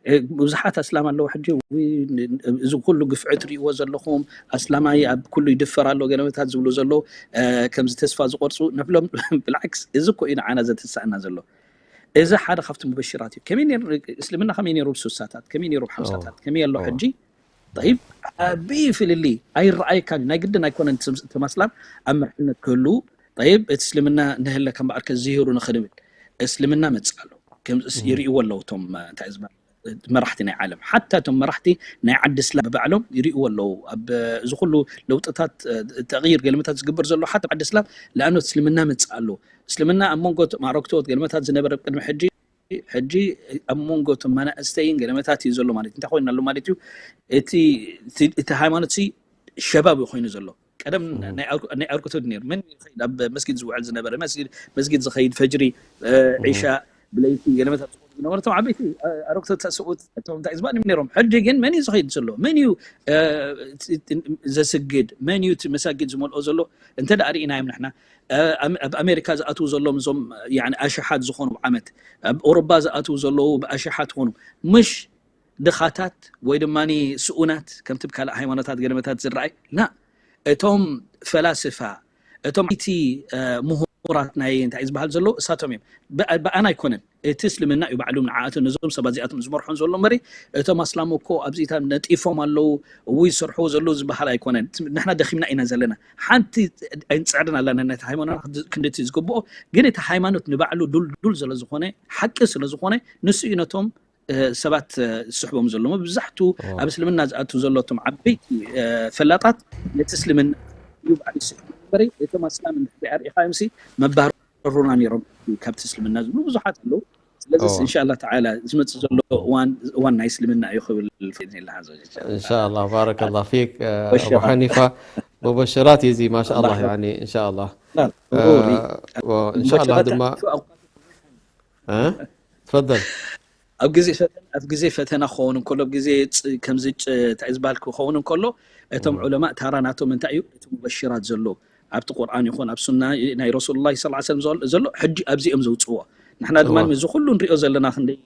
እ፣ ብዙሓት ኣስላም ኣለዉ ሕጂ፣ "ውይ፣ ን-፣ እዚ ኩሉ ግፍዒ ትሪእዎ ዘለኹም፣ ኣስላማይ ኣብ ኩሉ ይድፈር ኣሎ" ገለመታት ዝብሉ ዘለዉ፣ እ፣ ከምዚ ተስፋ ዝቆርፁ ንብሎም። ብልዓክስ፣ እዚ እኮ እዩ ንዓና ዘተስኣና ዘሎ። እዚ ሓደ ካብቲ ሙበሽራት እዩ። ከመይ ነይሩ፣ እስልምና ከመይ ነይሩ ኣብ ሱሳታት፣ ከመይ ነይሩ ኣብ እዎ። ሓምሳታት፣ ከመይ ኣሎ እዎ። ሕጂ? ጠይብ፣ ዓብዪ ፍልልይ ኣይረኣየካን እዩ። ናይ ግድን ኣይኮነን እቲ፣ እቶም ኣስላም ኣብ መርሕነት ክህልዉ። ጠይብ፣ እቲ እስልምና ንህለካ እምበኣርከ ዝሂሩ ንኽንብል እስልምና መጽእ ኣሎ። ከም እስ-፣ እም። ይርእይዎ ኣለዉ እቶም፣ እ፣ እንታይ ዝበሃል፣ መራሕቲ ናይ ዓለም። ሓታ እቶም መራሕቲ ናይ ዓዲ እስላም ባዕሎም ይርእይዎ ኣለዉ። ኣብ፣ እ፣ እዚ ኩሉ ለውጥታት፣ እ፣ ተቕይር ገለመታት ዝግበር ዘሎ ሓታ ዓዲ እስላም፣ ለኣኖት እስልምና መጽእ ኣሎ። እስልምና ኣብ መንጎ እቶም ኣረግቶት ገለመታት ዝነበረ ቅድሚ ሕጂ፣ ሕጂ ኣብ መንጎ እቶም መናእሰይን ገለመታት እዩ ዘሎ ማለት እዩ። እንታይ ኮይኑ ኣሎ ማለት እዩ? እቲ፣ እቲ፣ እቲ ሃይማኖት ሲ ሸባብ እዩ ኮይኑ ዘሎ። ቀደም እም። ናይ ኣር-፣ ናይ ኣርግቶት ነይሩ። መን ይኸይድ ኣብ መስጊድ ዝውዕል ዝነበረ? መስጊድ፣ መስጊድ ዝኸይድ ፈጅሪ፣ እ፣ እም። ዒሻ፣ ብለይቲ ገለመታት ዝኾኑ ዝነበሩ እቶም ዓበይቲ፣ እ፣ ኣረግቶት ተስኡት፣ እቶም እንታይ ዝበሃል ነይሮም። ሕጂ ግን መን እዩ ዝኸይድ ዘሎ? መን እዩ፣ እ፣ እቲ፣ እቲ ዘስግድ? መን እዩ እቲ መሳጊድ ዝመልኦ ዘሎ? እንተ ደኣ ርኢናዮም ንሕና፣ እ፣ ኣም-፣ ኣብ ኣሜሪካ ዝኣትዉ ዘለዉ እዞም፣ ያኒ፣ ኣሽሓት ዝኾኑ ብዓመት፣ ኣብ ኦሮባ ዝኣትዉ ዘለዉ ብኣሽሓት ዝኾኑ፣ ምሽ ድኻታት ወይ ድማ ስኡናት ከምቲ ብካልእ ሃይማኖታት ገለመታት ዝረኣይ፣ ላ፣ እቶም ፈላስፋ፣ እቶም ዓበይቲ፣ እ፣ ምሁራት ናይ እንታይ ዝበሃል ዘሎ እሳቶም እዮም። ብኣ-፣ ብኣና ኣይኮነን። እቲ እስልምና እዩ ባዕሉ ንዓኣቶም፣ ነዞም ሰባት እዚኣቶም ዝመርሖም ዘሎ እምበሪ፣ እቶም ኣስላም እኮ ኣብዚታት ነጢፎም ኣለዉ፣ እዉ ይሰርሕዎ ዘለዉ ዝበሃል ኣይኮነን። ንሕና ደኺምና ኢና ዘለና። ሓንቲ ኣይንጽዕርን ኣለና ነቲ ሃይማኖት ክንድቲ ዝግብኦ፣ ግን እቲ ሃይማኖት ንባዕሉ ዱልዱል ስለ ዝኾነ፣ ሓቂ ስለ ዝኾነ፣ ንሱ እዩ ነቶም፣ እ፣ ሰባት፣ እ፣ ዝስሕቦም ዘሎ። መብዛሕቱ እዎ። ኣብ እስልምና ዝኣቱ ዘሎ እቶም ዓበይቲ፣ እ፣ ፈላጣት ነቲ እስልምና እዩ ባዕሉ ዝስሕቦም እምበሪ፣ እቶም ኣስላም እንድሕር ሪእኻዮም ሲ መባረሩና ነይሮም ካብቲ እስልምና ዝብሉ ብዙሓት ኣለዉ። ስለዚ እዎ። እንሻላ ተዓላ ዝመጽእ ዘሎ እዋን፣ እዋን ናይ እስልምና እዩ ክብል ፈይድኒ ኣለካ ዘውጅ። እንሻላ፣ ባረከላ ፊክ፣ እ፣ ኣቡ በሽራት። ሓኒፋ። ሙበሽራት እዩ እዚ፣ ማሻላ፣ ኣላህ ያኒ፣ እንሻላ። ላ፣ እ፣ ضروري። ወ-፣ እንሻላ ሙበሽራት ድማ፣ ኣሕዋት እ? ትፈደል። ኣብ ግዜ ፈተና፣ ኣብ ግዜ ፈተና ክኸውን እንከሎ፣ ኣብ ግዜ ፅ-፣ ከምዚ ጭ-፣ እንታይ ዝበሃል ክኸውን እንከሎ፣ እቶም እም። ዑለማእ ታራ ናቶም እንታይ እዩ? እቲ ሙበሽራት ዘሎ ኣብቲ ቁርኣን ይኹን ኣብ ሱና ናይ ረሱሉላህ ሰለላሁ ዐለይሂ ወሰለም ዘሎ፣ ዘሎ ሕጂ ኣብዚኦም ዘውፅዎ። ንሕና ድማ እዋ። እዚ ኩሉ ንሪኦ ዘለና ክንደይ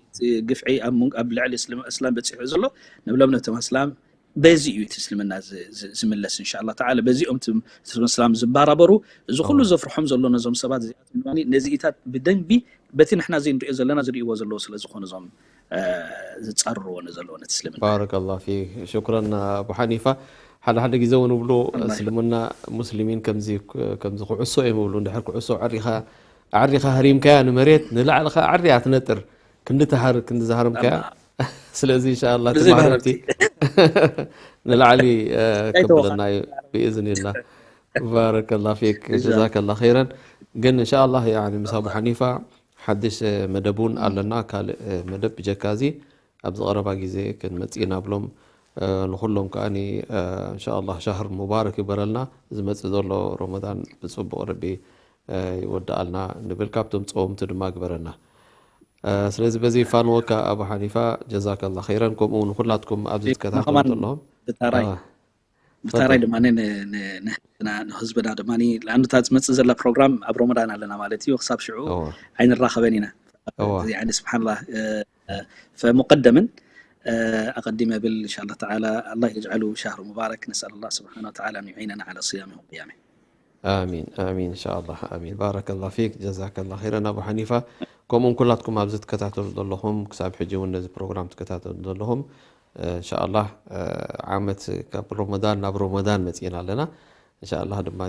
ግፍዒ ኣብ መንጎ፣ ኣብ ልዕሊ እስልም-፣ እስላም በፂሑ ዘሎ፣ ንብሎም ነቶም ኣስላም በዚ እዩ እቲ እስልምና ዝ-፣ ዝ-፣ ዝምለስ እንሻላ ተዓላ። በዚኦም እቲ፣ እቲ እስላም ዝባራበሩ፣ እዚ ኩሉ እዋ። ዘፍርሖም ዘሎ ነዞም ሰባት እዚኣቶም ድማ ነዚኢታት ብደንቢ በቲ ንሕና ዘይንሪኦ ዘለና ዝርእይዎ ዘለዉ ስለ ዝኾኑ እዞም፣ እ፣ ዝጻረርዎ ንዘለዉ ነቲ እስልምና። ባረከላሁ ፊክ። ሽኩረን ኣቡ ሓኒፋ። ሓደ ሓደ ግዜ እውን ይብሉ ኣላህ እስልምና ሙስሊሚን ከምዚ፣ ከምዚ ኩዕሶ እዮም ይብሉ። እንድሕር ኩዕሶ ኣዕሪኻ፣ ኣዕሪኻ ሃሪምካያ ንመሬት ንላዕሊ ኸዓ ኣዕርያ ትነጥር። ክንዲ ትሃር-፣ ክንዲ ዝሃረምካያ። ኣማ። ስለዚ ኢንሻኣላህ እቲ ብዘይ ማህረምቲ ማህረምቲ። ንላዕሊ፣ እ፣ ከብለና ኣይተወኻልካ። እዩ ብኢዝኒላህ። ባረከላህ ፊክ፣ ኢንሻኣላህ። ጀዛከላህ ኸይረን። ግን ኢንሻኣላህ፣ ያኒ፣ ምስ ኣቡ ሓኒፋ ሓድሽ፣ እ፣ መደብ እውን ኣለና። ካልእ፣ እ፣ መደብ ብጀካ እዚ ኣብዚ ቀረባ ግዜ ክንመጽእ ኢና ብሎም፣ እ፣ ንኹሎም ከኣኒ፣ እ፣ ኢንሻኣላህ ሻህር ሙባረክ ይግበረልና። ዝመጽእ ዘሎ ረመዳን ብጽቡቕ ረቢ፣ እ፣ ይወድኣልና ንብል። ካብቶም ጸወምቲ ድማ ግበረና። እ፣ ስለዚ በዚ ይፋንወካ ኣቡ ሓኒፋ፣ ጀዛከላህ ኸይረን። ከምኡ እውን ንኹላትኩም ኣብዚ ትከታተሉ ንኸማን ዘለኹም። ብታራይ። እ፣ ብታራይ ድማ ን-፣ ን-፣ ንህዝብና፣ ንህዝብና ድማ፣ ለኣንዱ እታ ዝመጽእ ዘላ ፕሮግራም ኣብ ሮመዳን ኣለና ማለት እዩ። ክሳብ ሽዑ እወ። ኣይንራኸበን ኢና። እወ። ያኒ ስብሓንላህ፣ እ፣ እ፣ ፈሙቀደምን آه، أقدم أقول إن شاء الله تعالى، الله يجعله شهر مبارك، نسأل الله سبحانه وتعالى أن يعيننا على صيامه وقيامه. آمين، آمين، إن شاء الله، آمين. بارك الله فيك، جزاك الله خيرا أبو حنيفة. ከምኡውን ኩላትኩም ኣብዚ ትከታተሉ ዘለኹም፣ ክሳብ ሕጂ እውን ነዚ ፕሮግራም ትከታተሉ ዘለኹም፣ እንሻኣላህ ዓመት ካብ ሮመዳን ናብ ሮመዳን መፂእና ኣለና። እንሻኣላህ ድማ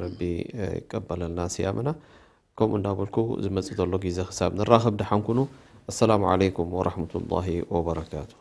ረቢ ይቀበለልና ስያምና። ከምኡ እንዳበልኩ ዝመፅእ ዘሎ ግዜ ክሳብ ንራኸብ ደሓን ኩኑ። السلام عليكم ورحمة الله وبركاته.